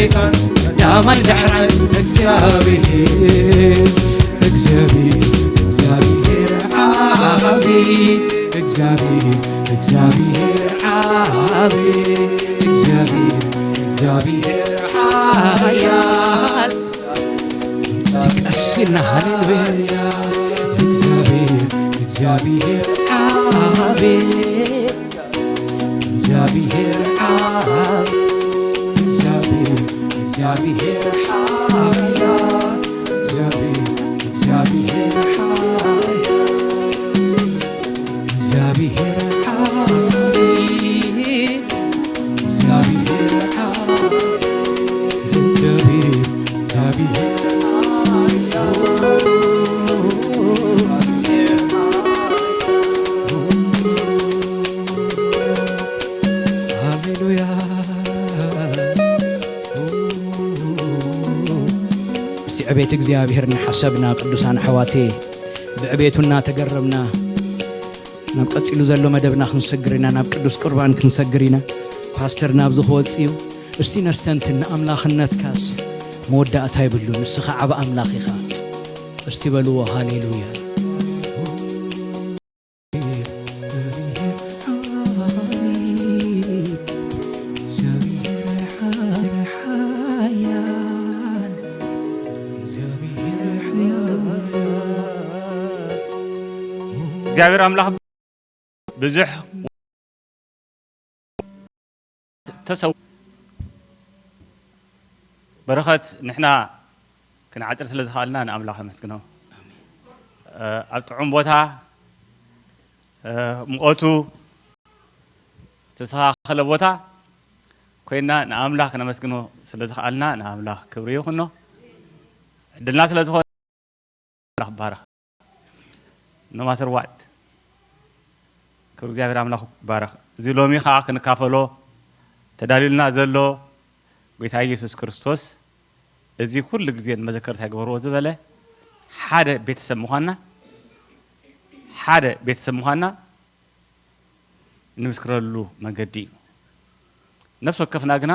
ቀዳማይ ዳሕራይ እግዚኣብሔር፣ እግዚኣብሔር፣ እግዚኣብሔር ዓቢ፣ እግዚኣብሔር፣ እግዚኣብሔር ዓቢ፣ እግዚኣብሔር፣ እግዚኣብሔር ሓያል። እስቲ ቀስ ኢልና ሃሌሉያ። እግዚኣብሔር፣ እግዚኣብሔር ዓቢ፣ እግዚኣብሔር ዓቢ፣ እግዚኣብሔር፣ እግዚኣብሔር ሓያል፣ እግዚኣብሔር፣ እግዚኣብሔር ሓያል፣ እግዚኣብሔር ዓቢ፣ እግዚኣብሔር ዓቢ፣ ሃሌሉያ። እስቲ ዕቤት እግዚኣብሔር ንሓሰብና ቅዱሳን ኣሕዋተይ፣ ብዕቤቱ እናተገረምና ናብ ቀጺሉ ዘሎ መደብና ክንሰግር ኢና፣ ናብ ቅዱስ ቁርባን ክንሰግር ኢና። ፓስተር ናብዚ ክወጽእ እዩ። እስቲ ነስተንትን ንኣምላኽነትካስ መወዳእታ የብሉን፣ ንስኻ ዓቢ ኣምላኽ ኢኻ። እስቲ በልዎ ሃሌሉያ። እግዚኣብሔር ኣምላኽ ብዙሕ ተሰው በረኸት ንሕና ክንዓጽር ስለ ዝኸኣልና ንኣምላኽ ነመስግኖ። ኣብ ጥዑም ቦታ፣ ሙቐቱ ዝተስተኻኸለ ቦታ ኮይና ንኣምላኽ ክነመስግኖ ስለ ዝኸኣልና ንኣምላኽ ክብሪ ይኹኖ። ዕድልና ስለ ዝኾነ ኣምላኽ ባረኽ። No matter what፣ ክብሪ እግዚኣብሔር ኣምላኽ ባረኽ። እዚ ሎሚ ኸዓ ክንካፈሎ ተዳልዩልና ዘሎ ጎይታ ኢየሱስ ክርስቶስ፣ እዚ ኩሉ ግዜ ንመዘከርታ ይግበርዎ ዝበለ፣ ሓደ ቤተሰብ ምዃንና፣ ሓደ ቤተሰብ ምዃንና ንምስክረሉ መንገዲ እዩ። ነፍሲ ወከፍና ግና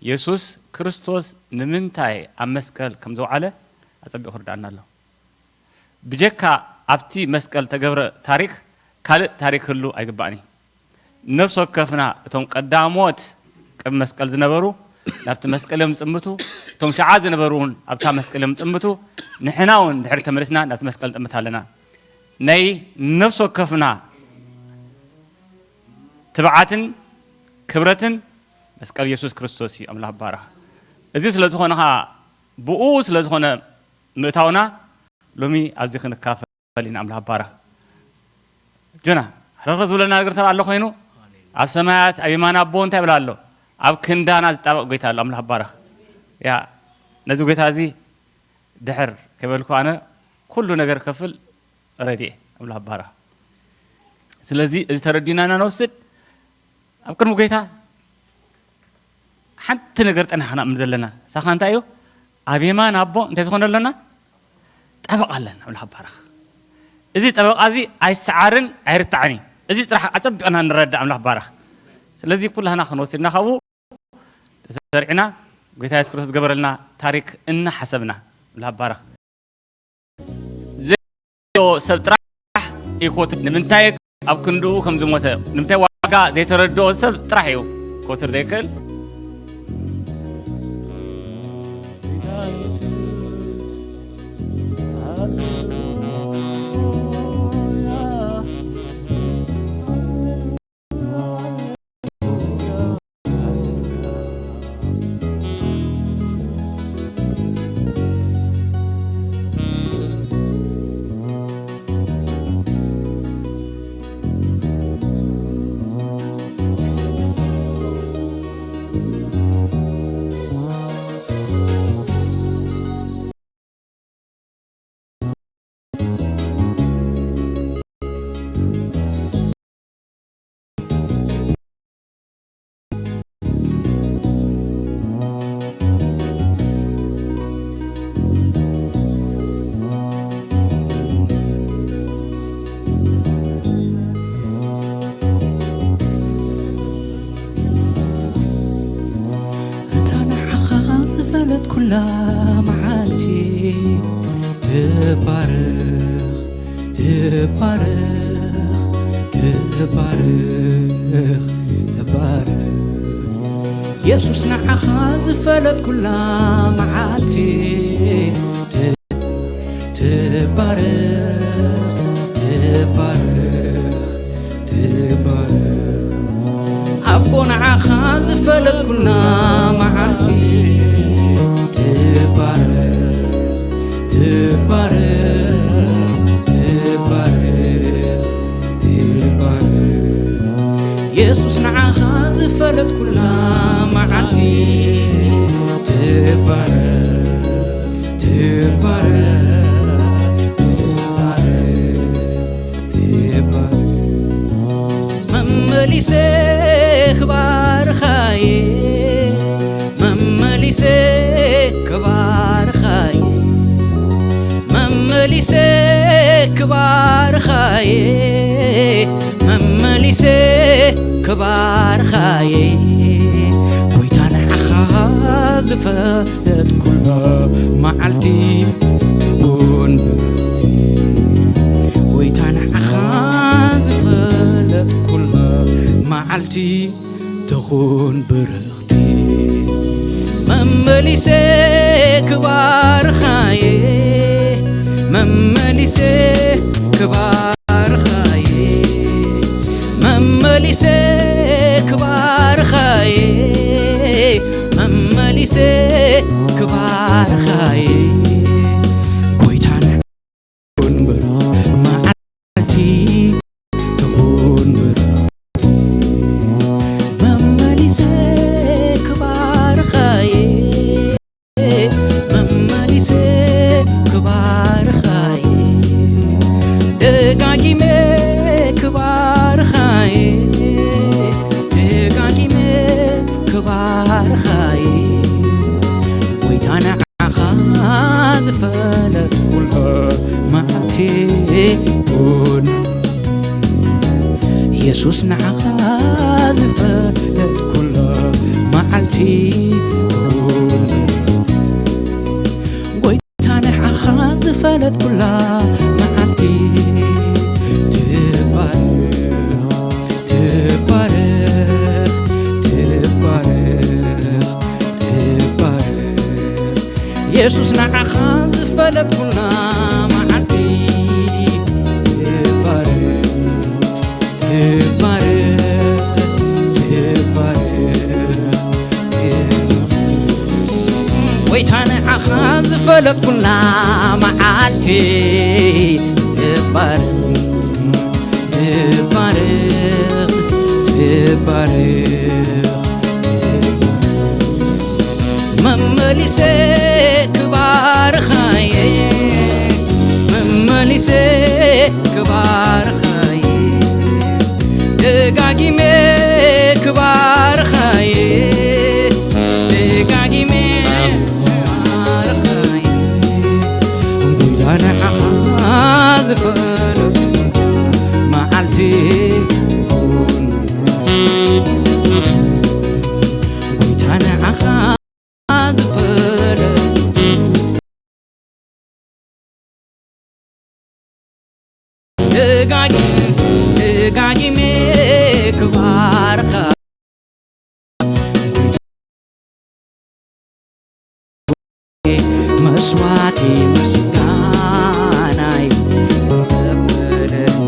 የሱስ ክርስቶስ ንምንታይ ኣብ መስቀል ከም ዘውዓለ ኣጸቢቑ ክርድኣና ኣሎ። ብጀካ ኣብቲ መስቀል ተገብረ ታሪክ ካልእ ታሪክ ክህሉ ኣይግባእን እዩ። ነፍሲ ወከፍና እቶም ቀዳሞት ቅድሚ መስቀል ዝነበሩ ናብቲ መስቀል እዮም ዝጥምቱ፣ እቶም ሸዓ ዝነበሩ እውን ኣብታ መስቀል እዮም ዝጥምቱ። ንሕና እውን ድሕሪ ተመሊስና ናብቲ መስቀል ንጥምት ኣለና። ናይ ነፍሲ ወከፍና ትብዓትን ክብረትን መስቀል የሱስ ክርስቶስ እዩ። ኣምላኽ ባረኽ። እዚ ስለ ዝኾነ ኸዓ ብኡ ስለ ዝኾነ ምእታውና ሎሚ ኣብዚ ክንካፈል ኢና። ኣምላኽ ባረኽ። ጆና፣ ሕርኽርኽ ዝብለና ነገር እንተ ኣሎ ኮይኑ፣ ኣብ ሰማያት ኣብ የማን ኣቦ እንታይ ይብል ኣሎ? ኣብ ክንዳና ዝጣበቕ ጎይታ ኣሎ። ኣምላኽ ባረኽ። ያ፣ ነዚ ጎይታ እዚ ድሕር ከይበልኩ ኣነ ኩሉ ነገር ከፍል ረድኤ። ኣምላኽ ባረኽ። ስለዚ እዚ ተረዲእና ኢና ንወስድ። ኣብ ቅድሚ ጎይታ ሓንቲ ነገር ጠኒሕና እምኒ ዘለና። ሳኻ እንታይ እዩ? ኣብ የማን ኣቦ እንታይ ዝኾነ ኣለና? ጠበቓ ኣለና። ኣምላኽ ባረኽ። እዚ ጠበቓ እዚ ኣይሰዓርን ኣይርታዕን እዩ። እዚ ጥራሕ ኣጸቢቕና ንረዳእ። ኣምላኽ ባረኽ። ስለዚ ኩላህና ክንወስድና ካብኡ ተሰሪዕና ጎይታ የሱስ ክርስቶስ ዝገበረልና ታሪክ እናሓሰብና። ኣምላኽ ባረኽ። ዘይረድኦ ሰብ ጥራሕ እዩ ክወስድ። ንምንታይ ኣብ ክንድኡ ከም ዝሞተ፣ ንምንታይ ዋጋ ዘይተረድኦ ሰብ ጥራሕ እዩ ክወስድ ዘይክእል። ዝፈለጥ ኩላ መዓልቲ ትባረኽ፣ ትባረኽ፣ ትባረኽ፣ ትባረኽ። የሱስ ንዓኻ ዝፈለጥ ኩላ መዓልቲ ት-፣ ትባረኽ፣ ትባረኽ፣ ትባረኽ። ኣቦ ንዓኻ ዝፈለጥ ኩላ መዓልቲ ትባረኽ፣ ትባረኽ፣ ትባረኽ፣ ትባረኽ። የሱስ ንዓኻ ዝፈለጥ ኩላ መዓልቲ ትባረኽ፣ ትባረኽ፣ ትባረኽ፣ ትባረኽ። መመሊሰ ክባርኻየ፣ መመሊሰ ክባርኻየ፣ መመሊሰ ክባርኻየ፣ መመሊሰ ክባርኻየ። ጎይታ ንዓኻ ዝፈ ለጥ ኩላ መዓልቲ ትኹን ብርኽቲ፣ ጎይታ ንዓኻ ዝፈለጥ ኩላ መዓልቲ ትኹን ብርኽቲ። መመሊሰ ክባርኻየ፣ መመሊሰ ክባርኻየ፣ መመሊሰ ክባርኻየ፣ መመሊሰ ክባርኻየ። ጎይታ ንኹን ብር መዓልቲ ትኹን ብር መመሊሰ ክባርኻየ። መመሊሰ ክባርኻየ፣ ደጋጊመ ክባርኻየ፣ ደጋጊመ ክባርኻየ። ጎይታ ንዓኻ ዝፈለጥኩሉ መዓልቲ እውን የሱስ ንዓኻ ዝፈለጥኩሉ መዓልቲ እውን ጎይታ ንዓኻ ዝፈለጥኩላ መዓልቲ ትባረኽ፣ ትባረኽ፣ ትባረኽ፣ ትባረኽ። የሱስ ንዓኻ ዝፈለጥኩላ መዓልቲ ትባረኽ፣ ትባረኽ፣ ትባረኽ። ጎይታ ንዓኻ ዝፈለጥኩላ መዓልቲ ትባረኽ፣ ትባረኽ፣ ትባረኽ። መመሊሰ ክባርኻየ፣ መመሊሰ ክባርኻየ፣ ደጋጊመ ክባርኻየ፣ ደጋጊመ ክባርኻየ። ጎይታ ንዓኻ ዝፈለጥኩ መዓልቲ እውን ጎይታ ንዓኻ ዝፈለጥኩ ደጋጊ-፣ ደጋጊመ ክባርኻ መስዋዕቲ ምስጋናይ ዘብለኒ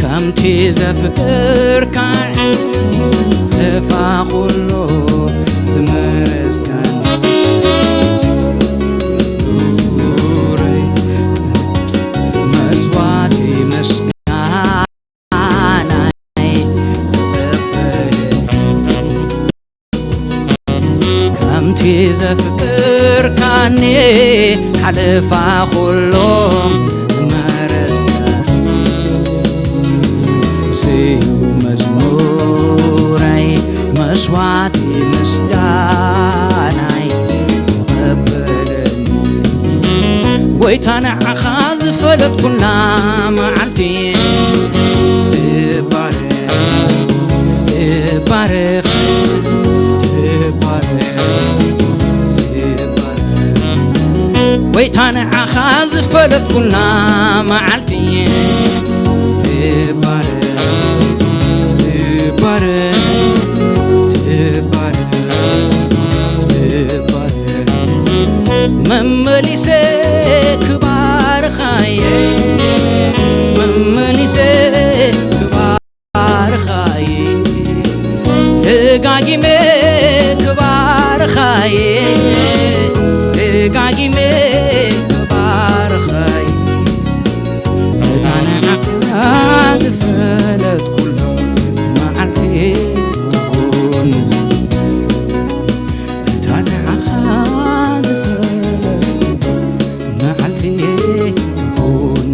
ከምቲ ዘፍቅርካን እፋ ኩሉ ዝመረጽካን መስዋዕቲ ምስጋና ከምቲ ዘፍቅርካኒ ሓለፋ ኩሎም መረጽካኒ ስዩ መዝሙረይ መስዋዕቲ ምስጋናይ መበደኒ ጎይታ ንዓኻ ዝፈለጥኩላ መዓልቲ ትባረኽ፣ ትባረኽ፣ ትባረኽ። እታ ንዓኻ ዝፈለጥኩላ መዓልቲ ትባረኽ፣ ትባረኽ፣ ትባረኽ፣ ትባረኽ። መመሊሰ ክባርኻየ፣ መመሊሰ ክባርኻየ፣ ደጋጊመ ክባርኻየ፣ ደጋጊመ ክባርኻየ። እታ ንዓኻ ዝፈለጥኩላ መዓልቲ ትኹን፣ እታ ንዓኻ ዝፈለጥኩላ መዓልቲ ትኹን።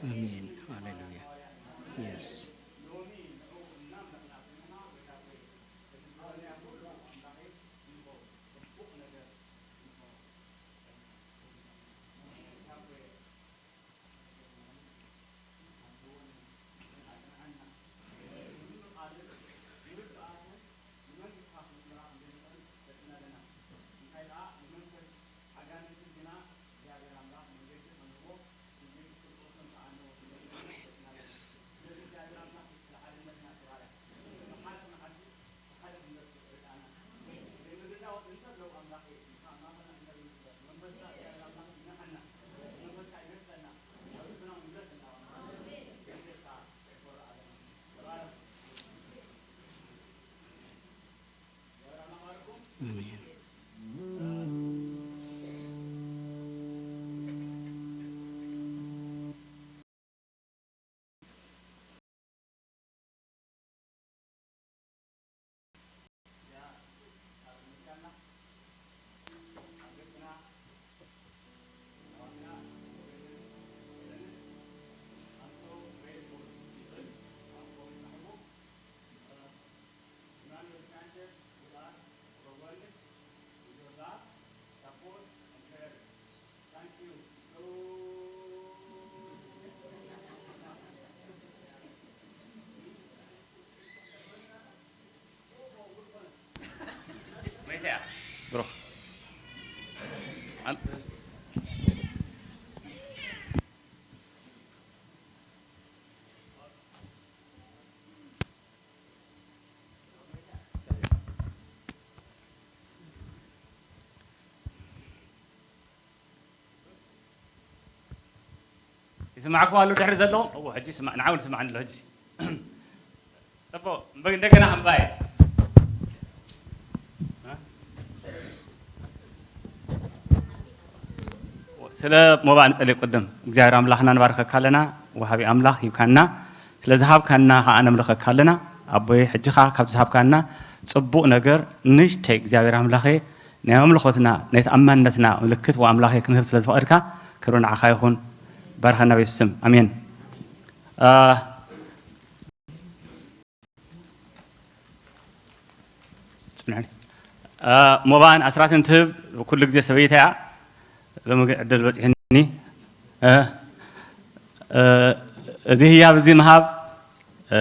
ኣሜን። ሃሌሉያ። የስ። ይስማዕኩም ኣሎ ድሕሪ ዘለኹም? እዎ፣ ሕጂ ይስማዕ-፣ ንዓው ንስማዕ ኣሎ ሕጂ። ጽቡቕ፣ እምበ-፣ እንደገና ኣንባየ። ስለ ሞባእ ንጸሊ ቅድም። እግዚኣብሔር ኣምላኽና ንባርከካ ኣለና፣ ወሃቢ ኣምላኽ ሂብካና፣ ስለ ዝሃብካና ከኣ ነምልኸካ ኣለና። ኣቦይ፣ ሕጂ ከኣ ካብቲ ዝሃብካና ጽቡቕ ነገር ንእሽተይ እግዚኣብሔር ኣምላኸ ናይ ኣምልኾትና፣ ናይ ተኣማንነትና ምልክት ወኣምላኸ ክንህብ ስለ ዝፈቐድካ፣ ክብሪ ንዓኻ ይኹን። ባርኸና በየሱስ ስም። ኣሜን። አ፣ ጽንዕኒ። አ፣ ሞባን ኣስራትን ትህብ ኩሉ ግዜ ሰበይታ እያ። ሎሚ ግን ዕድል በጺሕኒ። አ፣ አ፣ እዚ ህያብ እዚ ምሃብ፣ አ፣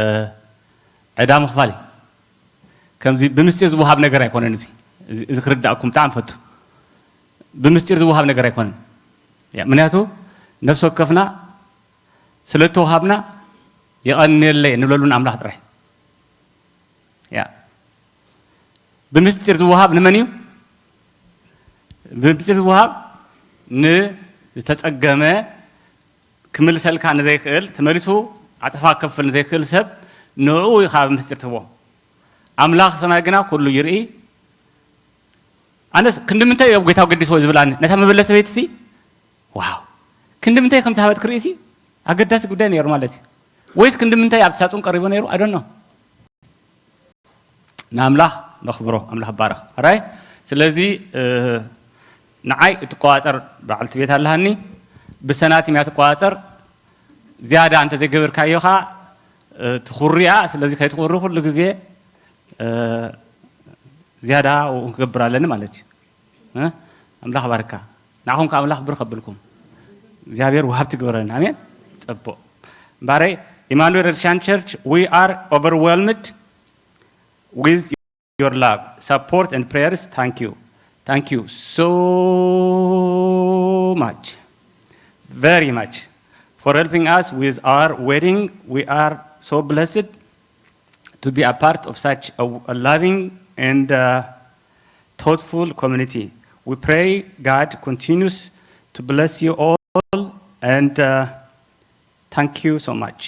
ዕዳ ምኽፋል እዩ። ከምዚ ብምስጢር ዝወሃብ ነገር ኣይኮነን። እዚ፣ እዚ፣ እዚ ክርዳእኩም ብጣዕሚ ፈቱ። ብምስጢር ዝወሃብ ነገር ኣይኮነን። ያ፣ ምክንያቱ ነፍሲ ወከፍና ስለ እተወሃብና የቐንየለይ ንብለሉን ኣምላኽ ጥራሕ። ያ፣ ብምስጢር ዝወሃብ ንመን እዩ? ብምስጢር ዝወሃብ ንዝተጸገመ፣ ክምልሰልካ ንዘይክእል፣ ተመሊሱ ዓጸፋ ክከፍል ንዘይክእል ሰብ ንዕኡ ኢኻ ብምስጢር ትህቦ። ኣምላኽ ሰማይ ግና ኩሉ ይርኢ። ኣነስ ክንዲ ምንታይ እዩ ኣብ ጎይታ ገዲስዎ ዝብል ኣነ፣ ነታ መበለት ሰበይትሲ፣ ዋው፣ ክንዲ ምንታይ ከም ዝሃበት ክርእሲ ኣገዳሲ ጉዳይ ነይሩ ማለት እዩ። ወይስ ክንዲ ምንታይ ኣብቲ ሳጹን ቀሪቡ ነይሩ? I don't know። ንኣምላኽ ነኽብሮ፣ ኣምላኽ ይባረኽ። ራይ፣ ስለዚ፣ እ፣ ንዓይ እትቆጻጸር በዓልቲ ቤት ኣለሃኒ፣ ብሰናቲም እያ ትቆጻጸር። ዝያዳ እንተ ዘይገበርካዮ ኸኣ፣ እ፣ ትኹሪ እያ። ስለዚ ከይትኹሪ ኩሉ ግዜ፣ እ፣ ዝያዳ ኣብኡ ክገብር ኣለኒ ማለት እዩ። እ፣ ኣምላኽ ባርካ። ንዓኹም ከኣ ኣምላኽ ብርኽ ኣብልኩም። እግዚኣብሔር ወሃብቲ ግበረና። ኣሜን። ጽቡቕ። እምበኣረይ፣ Emmanuel Redemption Church, we are overwhelmed with your love, support and prayers. Thank you. Thank you so much. Very much. For helping us with our wedding, we are so blessed to be a part of such a, a loving and, uh, thoughtful community. We pray God continues to bless you all, and, uh, thank you so much.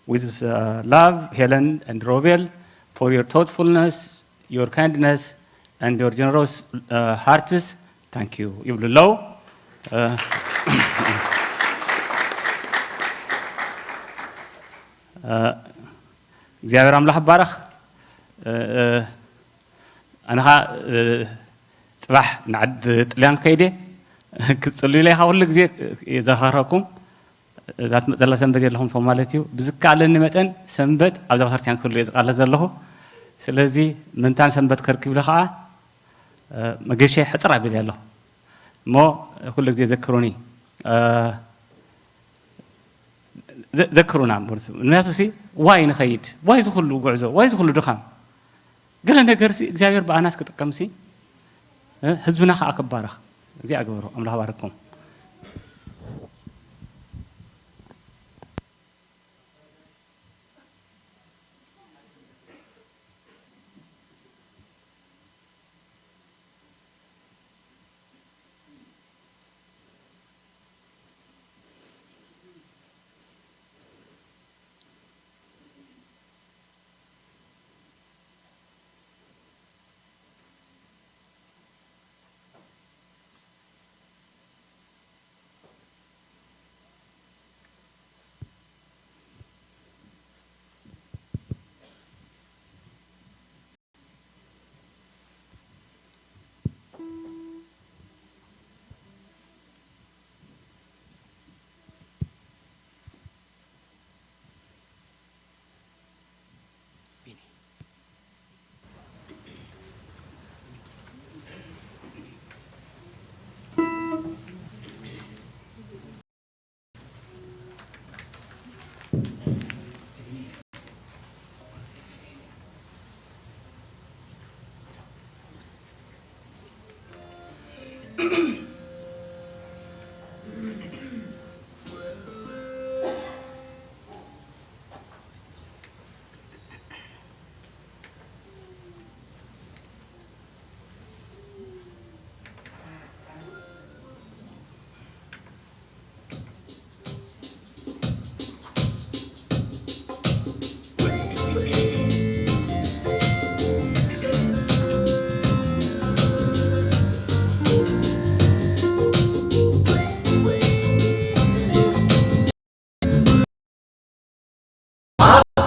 With, uh, love, Helen and Robel, for your thoughtfulness, your kindness, and your generous, uh, hearts. Thank you ይብሉ ኣለዉ። እ፣ እ፣ እግዚኣብሔር ኣምላኽ ይባረኽ። እ፣ እ፣ ኣነ ኸዓ፣ እ፣ ጽባሕ ንዓዲ ጥልያን ክከይድ እየ። ክትጽልዩለይ ኸዓ ኩሉ ግዜ የዘኻኽረኩም። እዛ ትመጽእ ዘላ ሰንበት የለኹም ትኾኑ ማለት እዩ። ብዝከኣለኒ መጠን ሰንበት ኣብዛ ቤተክርስትያን ክህሉ እየ ዝቃለስ ዘለኹ። ስለዚ ምንታን ሰንበት ከርክብ ኢለ ኸዓ፣ እ፣ መገሸ ሕጽር ኣቢለ ኣለኹ። እሞ ኩሉ ግዜ ዘክሩኒ፣ እ፣ ዘ-፣ ዘክሩና። ምክንያቱ ሲ፣ ዋይ ንኸይድ? ዋይ ዝኹሉ ጉዕዞ? ዋይ ዝኹሉ ድኻም? ገለ ነገር ሲ እግዚኣብሔር ብኣናስ ክጥቀም ሲ፣ እ፣ ህዝብና ከኣ ክባረኽ። እዚ ኣግበሩ። ኣምላኽ ባርኩም።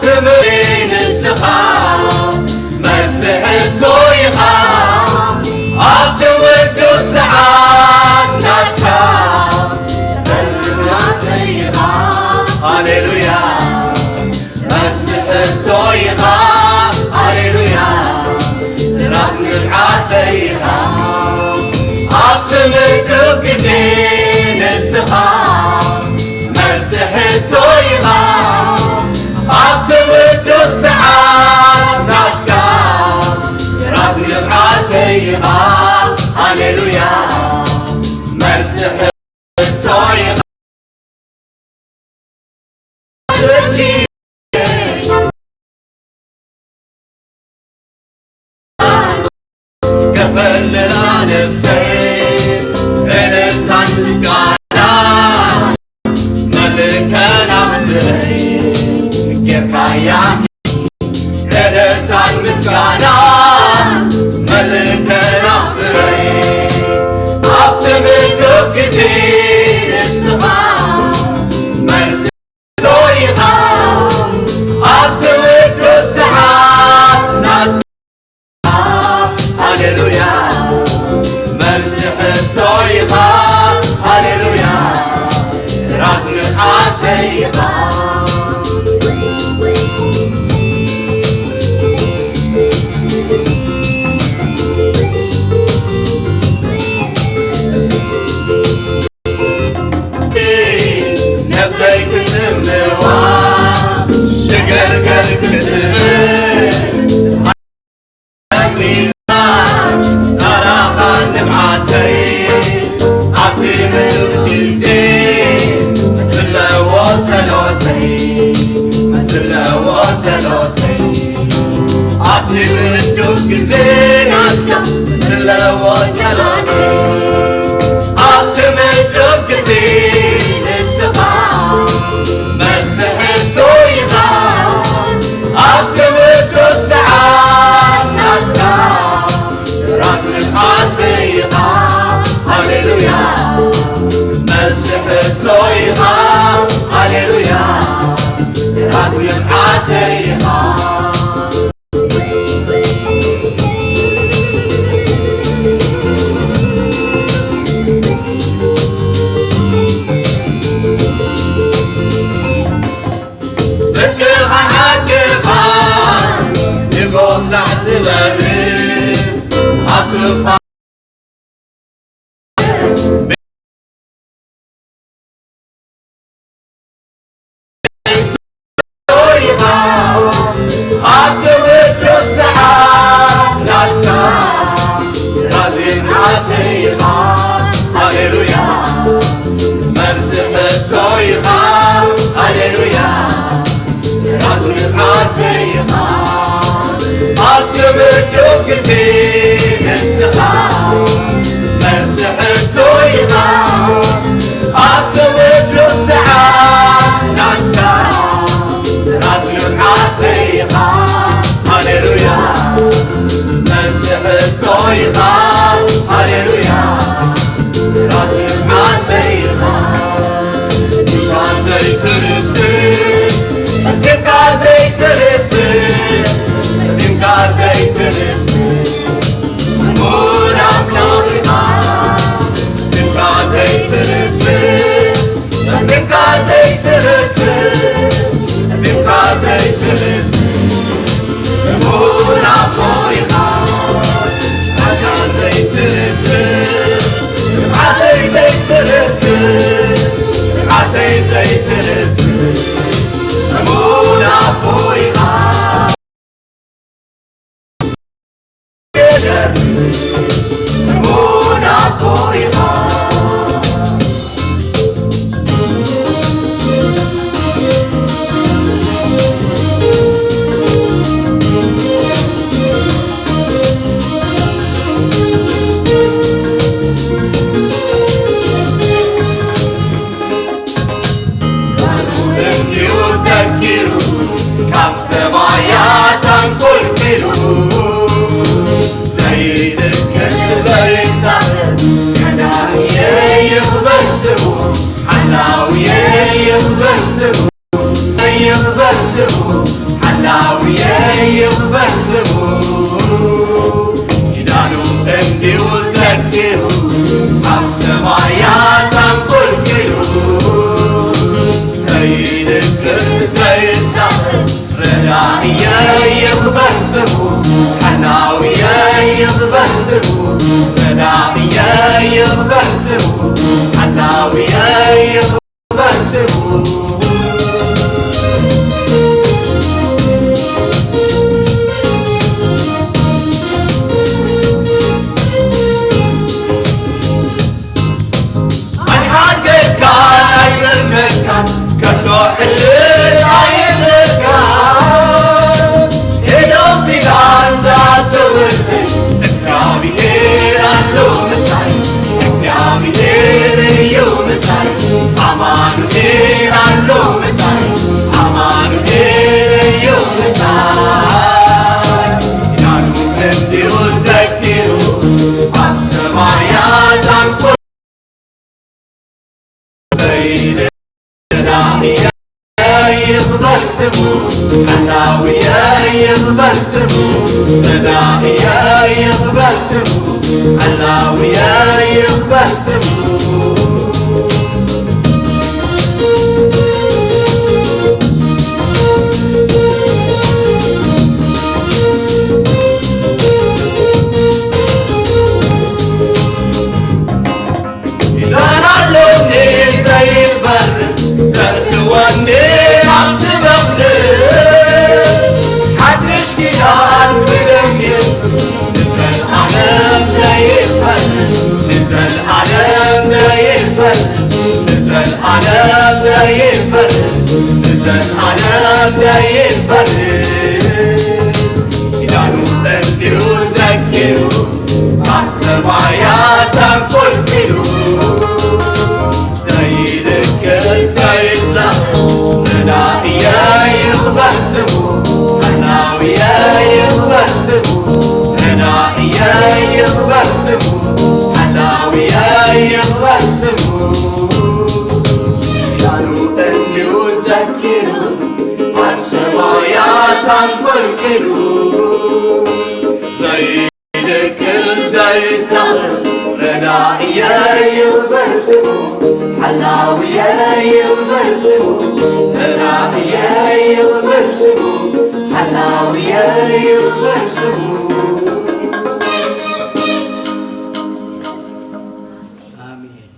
ትምህሪ ንስኻ መልሲ ሕቶ ኢኻ። ኣብቲ ውዱእ ሰዓት ናትካ በርናተይ ኢኻ። ሃሌሉያ። መልሲ ሕቶ ኢኻ። ሃሌሉያ። ራስ ምልዓተይ ኢኻ። ኣብቲ ምድሪ ግዜ ንስኻ መልሲ ሕቶ ኢኻ። ኣብቲ ውዱእ ሰዓት ናትካ ራስ ምልዓተይ ኢኻ። ሃሌሉያ። መልሲ ሕቶ ኢኻ። ከፈልላ ነፍሰይ ዕልልታን ምስጋናን መልእከን ኣፍረይ ጌርካያ። ዕልልታን ምስጋናን መልእከን ኣፍረይ ኣብቲ ምድሪ ግዜ ንስኻ መልሲ ኢኻ። ኣብቲ ውዱእ ሰዓት ናትካ። ሃሌሉያ። መልሲ ሕቶ ኢኻ። ሃሌሉያ። ራስ ምልዓተይ ኢኻ። ነፍሰይ ክትምዋ ሽገርገር ክትብል ናራኻ ንብዓተይ ኣብቲ ምሉእ ግዜ ስለዎ ጸሎተይ ስለዎ ጸሎተይ ኣብቲ ምሉእ ግዜ ናትካ ስለዎ ጸሎተይ ኣብቲ ምሉእ ግዜ ንስኻ መልሲ ሕቶ ኢኻ። ኣብቲ ምሉእ ሰዓት ናትካ ራስ ምልዓተይ ኢኻ። ሃሌሉያ። መልሲ ሕቶ ኢኻ። ሃሌሉያ። ራስ ምልዓተይ ኢኻ። ደቅኻ ዓድኻ ንጎብዛዕ ትበርህ ኣብ ሃሌሉያ። መልሲ ሕቶ ኢኻ። ሃሌሉያ። ራስ ምልዓተይ ኢኻ። ኣብ ትምርዶ ግዜ ንስኻ መልሲ ሕቶ ኢኻ። ኣብ ትምርዶ ሰዓት ናትካ ራስ ምልዓተይ ኢኻ። ሃሌሉያ። መልሲ ሕቶ ኢኻ። ሃሌሉያ። ራስ ምልዓተይ ኢኻ። እምኒኡ ሰጊሩ ካብ ሰማያት ኣንኮልኪሉ ዘይድክም ዘይሳቐ ቀዳምየ ይኽበር ስሙ ሓላውየ ይኽበር ስሙ ይኽበር ስሙ ኣይሓገካን ኣይጠመካን ከቶ ዕልል ኣይብለካን። ሄኖክ ኪዳን ዝኣተወለይ እግዚኣብሔር ኣሎ ምሳይ፣ እግዚኣብሔር እዩ ምሳይ፣ ኣማኑኤል ኣሎ ምሳይ፣ ኣማኑኤል እዩ ምሳይ። ኪዳኑ እንዲሁ ዘኪሩ ኣብ ሰማያት ኣንኮ ይኽበር ስሙ፣ ሓላውየ ይኽበር ስሙ፣ ረዳእየ ይኽበር ስሙ፣ ሓላውየ ይኽበር ስሙ። ኪዳን ኣለኒ ዘይፈርስ፣ ዘእትወኒ ኣብ ጥበብ ሓድሽ ኪዳን ብደም የሱስ፣ ንዘለዓለም ዘይፈርስ፣ ንዘለዓለም ዘይፈርስ፣ ንዘለዓለም ዘይፈርስ፣ ንዘለዓለም ዘይፈርስ። ኪዳኑ ጸንቲሩ ዘኪሩ ኣብ ሰማያት ኣንኮልኪሉ፣ ዘይልክዕ ዘይዛቕ ረዳእየ ይኽበር ስሙ፣ ሓላውየ ይኽበር ስሙ፣ ረዳእየ ይኽበር ስሙ፣ ሓላውየ ይኽበር ስሙ። ኪዳኑ እንዲሁ ዘኪሩ ኣብ ሰማያት ኣንኮልኪሉ፣ ዘይ ልክዕ ዘይታወስ ረዳእየ ይኽበር ስሙ፣ ሓላውየ ይኽበር ስሙ፣ ረዳእየ ይኽበር ስሙ፣ ሓላውየ ይኽበር ስሙ። ኣሜን።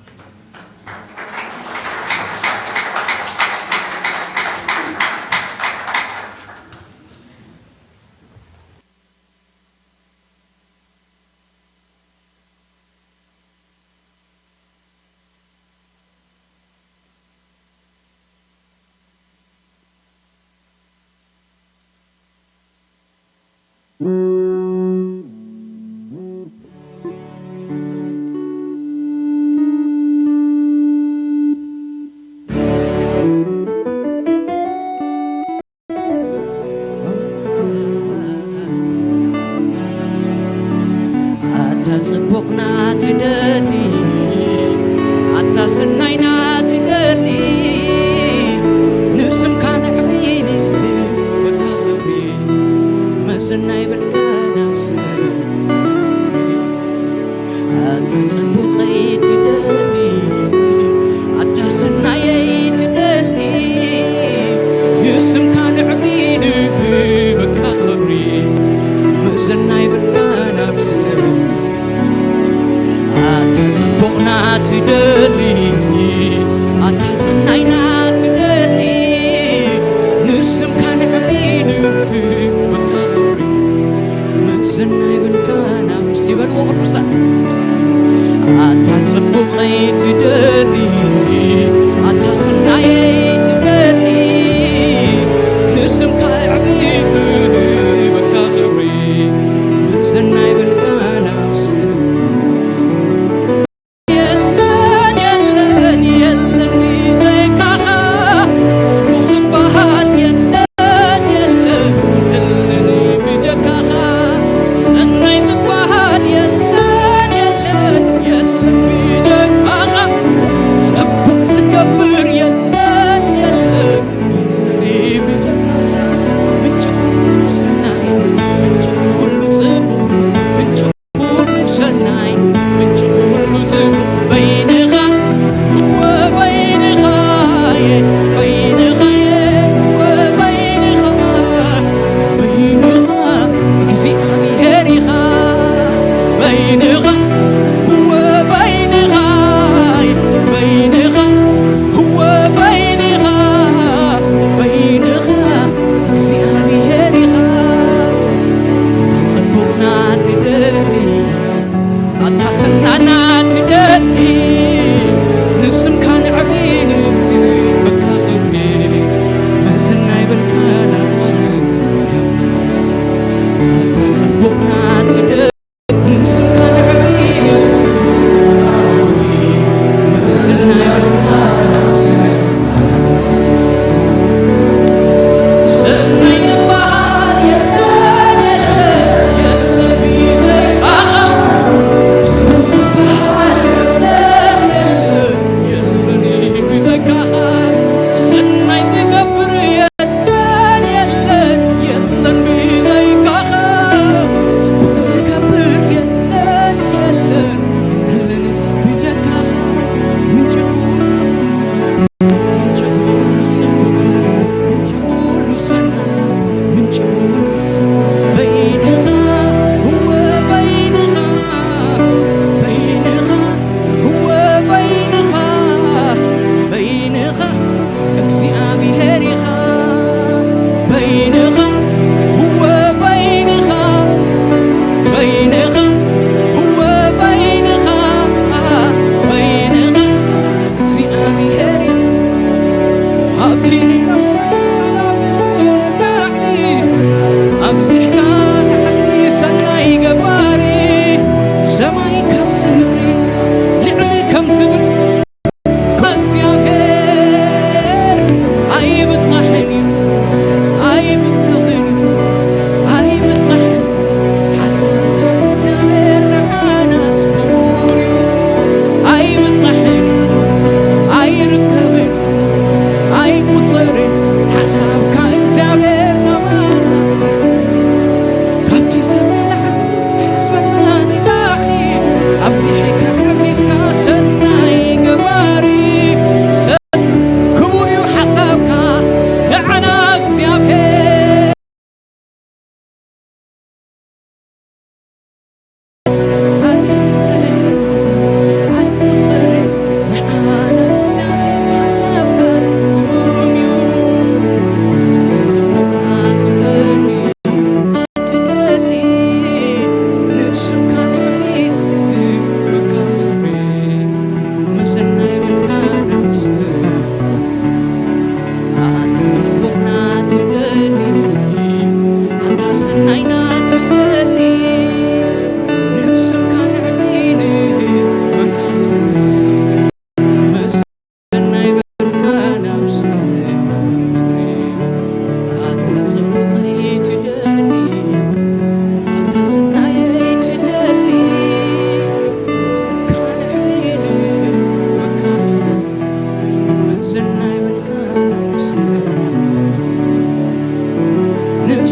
ኣታ ጽቡቕና ትደሊ፣ ኣታ ሰናይና ትደሊ፣ ንስምካ ነዕብይኒ በካ ክብሪ፣ መዘና ይበልካ ናብ ሰብ። ኣታ ጽቡቐይ ትደሊ፣ ኣታ ሰናየይ ትደሊ፣ ንስምካ ነዕብይኒ በካ ክብሪ፣ መዘና ይበልካ ናብ ሰብ። ኣታ ጽቡቕና ትደሊ፣ ኣታ ሰናይና ትደሊ፣ ንስምካ ነዕብይኒ በካ ክብሪ፣ መዘና ይበልካ ናብ እስቲ በልዎ ቅዱሳን። ኣታ ጽቡቐይ ትደሊ፣ ኣታ ሰናየይ ትደሊ፣ ንስምካ የዕብይ በካ ክብሪ፣ መዘና ይበልካ ናብ ሰብ። የለን፣ የለን፣ የለን ብዘይካኻ፣ ጽቡቕ ዝበሃል የለን፣ የለን፣ የለን ብጀካኻ፣ ሰናይ ዝበሃል የለን፣ የለን፣ የለን ብጀካኻ፣ ጽቡቕ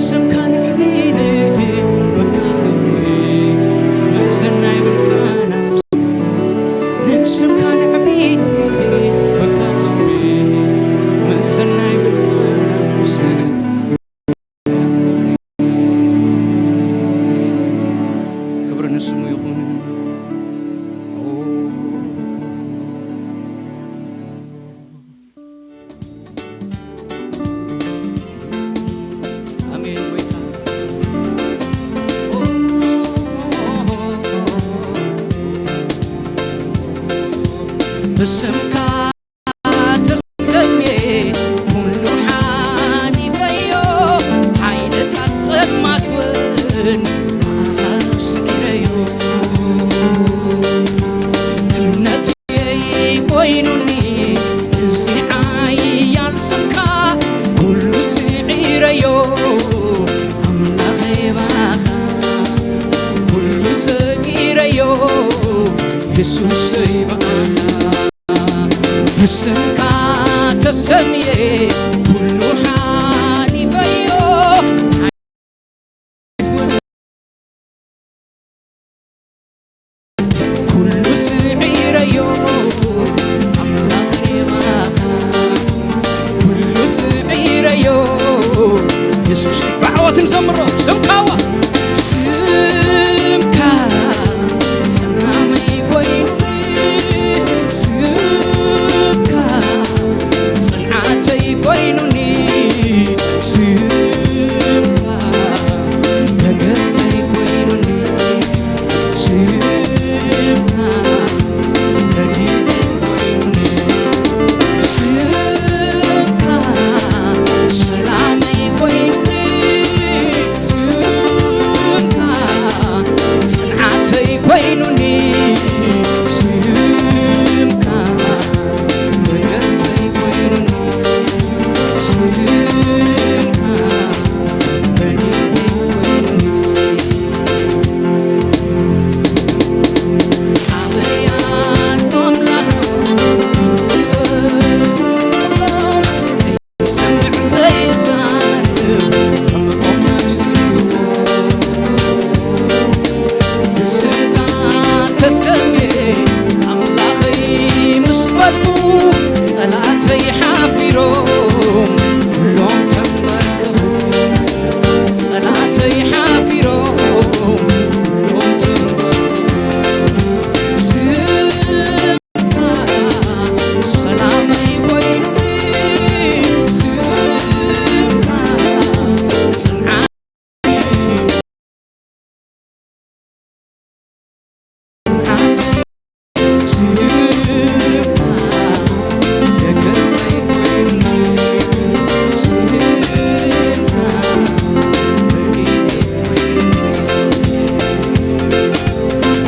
ስምካ ንዕብይ በቃ ክብሪ መእዘና ይብልካ ናብ ንስምካ ንዕብይ በቃ ክብሪ መእዘና ይብልካ ናብ ክብሪ ንስሙ ይኹን። ኣሜን ጎይታ። ብስምካ ተሰምየ ኩሉ ሓሊፈዮ፣ ሓይልታት ጸልማት እውን ኣስዒረዮ። እምነተይ ኮይኑኒ እዚ ሓያል ስምካ፣ ኩሉ ስዒረዮ ኣምላኸይ ባኻ፣ ኩሉ ሰጊረዮ የሱሰይ ባኻ። ብስምካ ተሰምየ ኩሉ ሓሊፈዮ፣ ኩሉ ስዒረዮ ኣምላኽ የማን፣ ኩሉ ስዒረዮ የሱስ። ብዓወት ንዘምሮ ስምካዋ ስምካ ሰላመይ ኮይኑኒ፣ ስምካ ጽንዓተይ ኮይኑኒ፣ ስምካ ደገፈይ ኮይኑኒ፣ ስምካ ረድኤተይ ኮይኑኒ፣ ስምካ ሰላመይ ኮይኑኒ፣ ስምካ ጽንዓተይ ኮይኑኒ፣ ስምካ ደገፈይ ኮይኑኒ፣ ስምካ ረድኤተይ ኮይኑኒ። ሓያል ኣምላኽ፣ ዝሰምዕ ዘይዛረብ ኣምላኽ መሲሉ፣ ብስምካ ተሰምየ ኣምላኸይ ምስ በልኩ፣ ጸላእተይ ሓፊሮም ኩሎም ተንበርከኹ። ጸላእተይ ሓፊሮም ኩሎም ተንበርከኹ። ስምካ ሰላመይ ኮይኑኒ፣ ስምካ ጽንዓት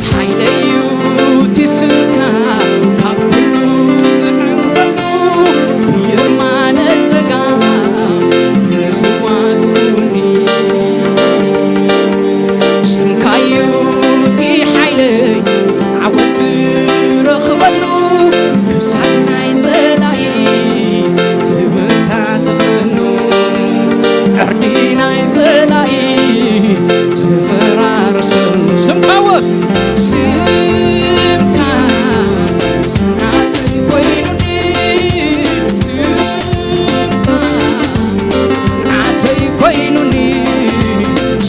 ሓይለዩ እቲ ስምካ ካብ ኩሉ ዝዕንቀሉ፣ ብየማነ ጸጋም ንዝዋግኡኒ። ስምካዩ እቲ ሓይለይ ዓወት ዝረኽበሉ፣ ክሳድ ናይ ጸላኢ ዝበታተኸሉ፣ ዕርዲ ናይ ጸላኢ ዝፈራረሰሉ። ስምካዎ ስምካ ጽንዓተይ ኮይኑኒ፣ ስምካ ጽንዓተይ ኮይኑኒ፣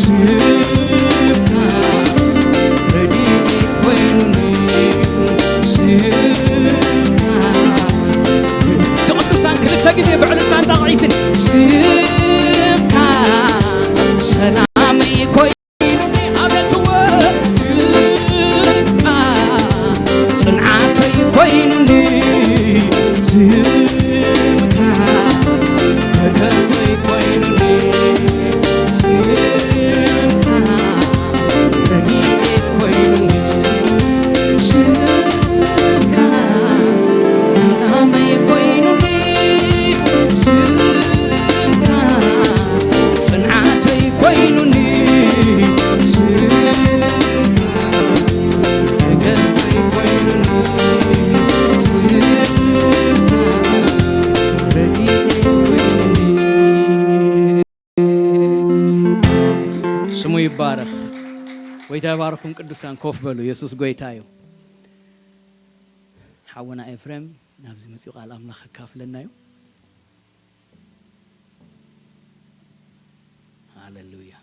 ስምካ ረድኤት ኮይኑኒ፣ ስምካ እቲ ቅዱሳን ክልተ ግዜ ብዕልልታን ጣቕዒትን ስምካ ሰላመይ ኮይኑኒ፣ ኣቤት እወ ስምካ ጽንዓተይ ኮይኑኒ፣ ስምካ ደገፈይ ኮይኑኒ፣ ስምካ ረድኤት ኮይኑኒ፣ ስምካ ሰላመይ ኮይኑኒ፣ ስምካ ጽንዓተይ ኮይኑኒ፣ ስሙ ይባረኽ። ጎይታ ይባርኩም ቅዱሳን፣ ኮፍ በሉ። የሱስ ጎይታ እዩ። ሓውና ኤፍሬም ናብዚ መጺኡ ቃል ኣምላኽ ከካፍለና እዩ። ሃሌሉያ።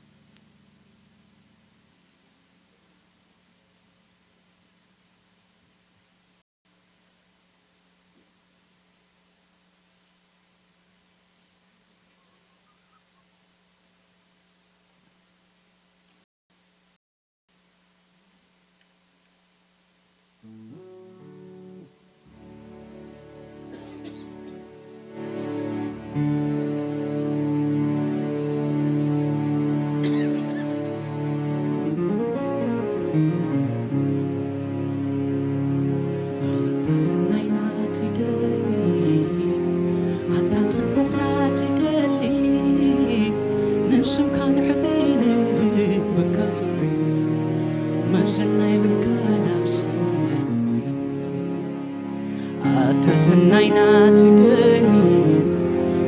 ኣታ ሰናይና ትደሊ፣ ኣታ ጽቡቕና ትደሊ፣ ንስምካ ንዕቤነ በካ ክብሪ፣ መዘና ይብልካ ናብ ሰማይ። ኣታ ሰናይና ትደሊ፣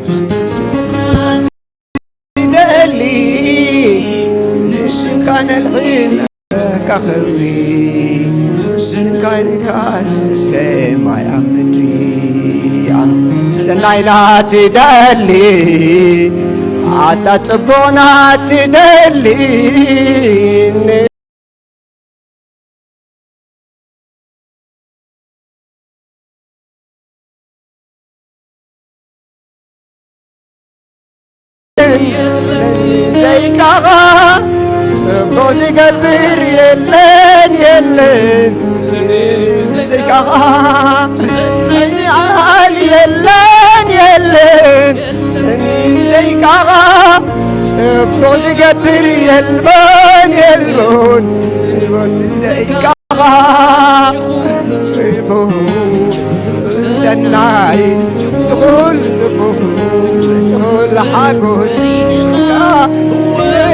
ኣታ ጽቡቕና ትደሊ፣ ንስምካ ነልዕል በካ ክብሪ፣ ስምካ ንካን ሰማይ ኣብ ምድሪ። ኣታ ሰናይና ትደሊ፣ ኣታ ጽቡቕና ትደሊ፣ ዘይካኻ ጽቡቕ ዝገብር የለን፣ የለን። ዘይካኻ ዝዓል የለን፣ የለን። ዘይካኻ ጽቡቕ ዝገብር የልቦን፣ የልቦን፣ የልቦን። ዘይካኻ ጽቡቕ ሰናይ ትኹል ጽቡቕ ትኹል ሓጎስ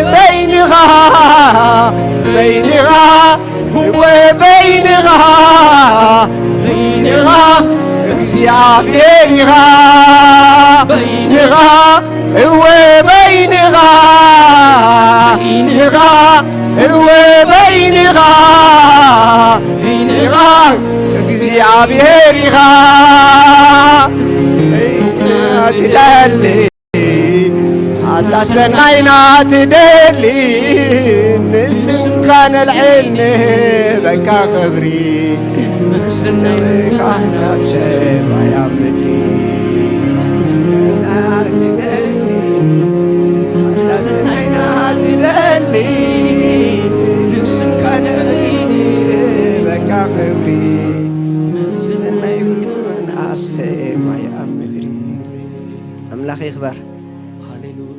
በይንኻ፣ በይንኻ፣ ወበይንኻ፣ በይንኻ፣ እግዚኣብሔር ኢኻ፣ በይንኻ፣ እወ በይንኻ፣ በይንኻ፣ እወ በይንኻ፣ በይንኻ፣ እግዚኣብሔር ኢኻ። ትደሊ ኣታ ሰናይና ትደሊ፣ ንስምካ ነልዕል ንህበካ ክብሪ። ስምካ ናብ ሰማይ ኣብ ምድሪ። ኣታ ሰናይና ትደሊ፣ ኣታ ሰናይና ትደሊ፣ ንስምካ ነልዕል ንህበካ ክብሪ። ሰናይ ይብልኩን ኣብ ሰማይ ኣብ ምድሪ። ኣምላኽ ይኽበር። ሃሌሉያ።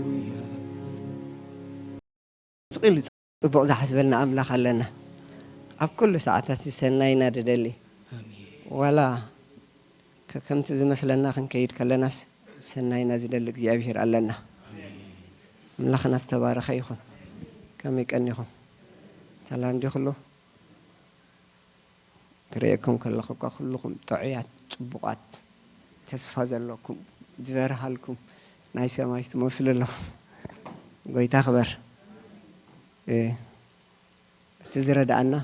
ስቕ ኢሉ ጽቡቕ ዝሓስበልና ኣምላኽ ኣለና። ኣብ ኩሉ ሰዓታት ሰናይና ድደሊ። ኣሜን። ዋላ ከ-፣ ከምቲ ዝመስለና ክንከይድ ከለናስ ሰናይና ዝደሊ እግዚኣብሔር ኣለና። ኣምላኽና ዝተባረኸ ይኹን። ከመይ ቀኒኹም? ሰላም ድዩ ኩሉ? ክርእየኩም ከለኹ እኳ ኩልኹም ጥዑያት፣ ጽቡቓት፣ ተስፋ ዘለኩም፣ ዝበርሃልኩም ናይ ሰማይ ትመስሉ ኣለኹም። ጎይታ ክበር። እ፣ እቲ ዝረድኣና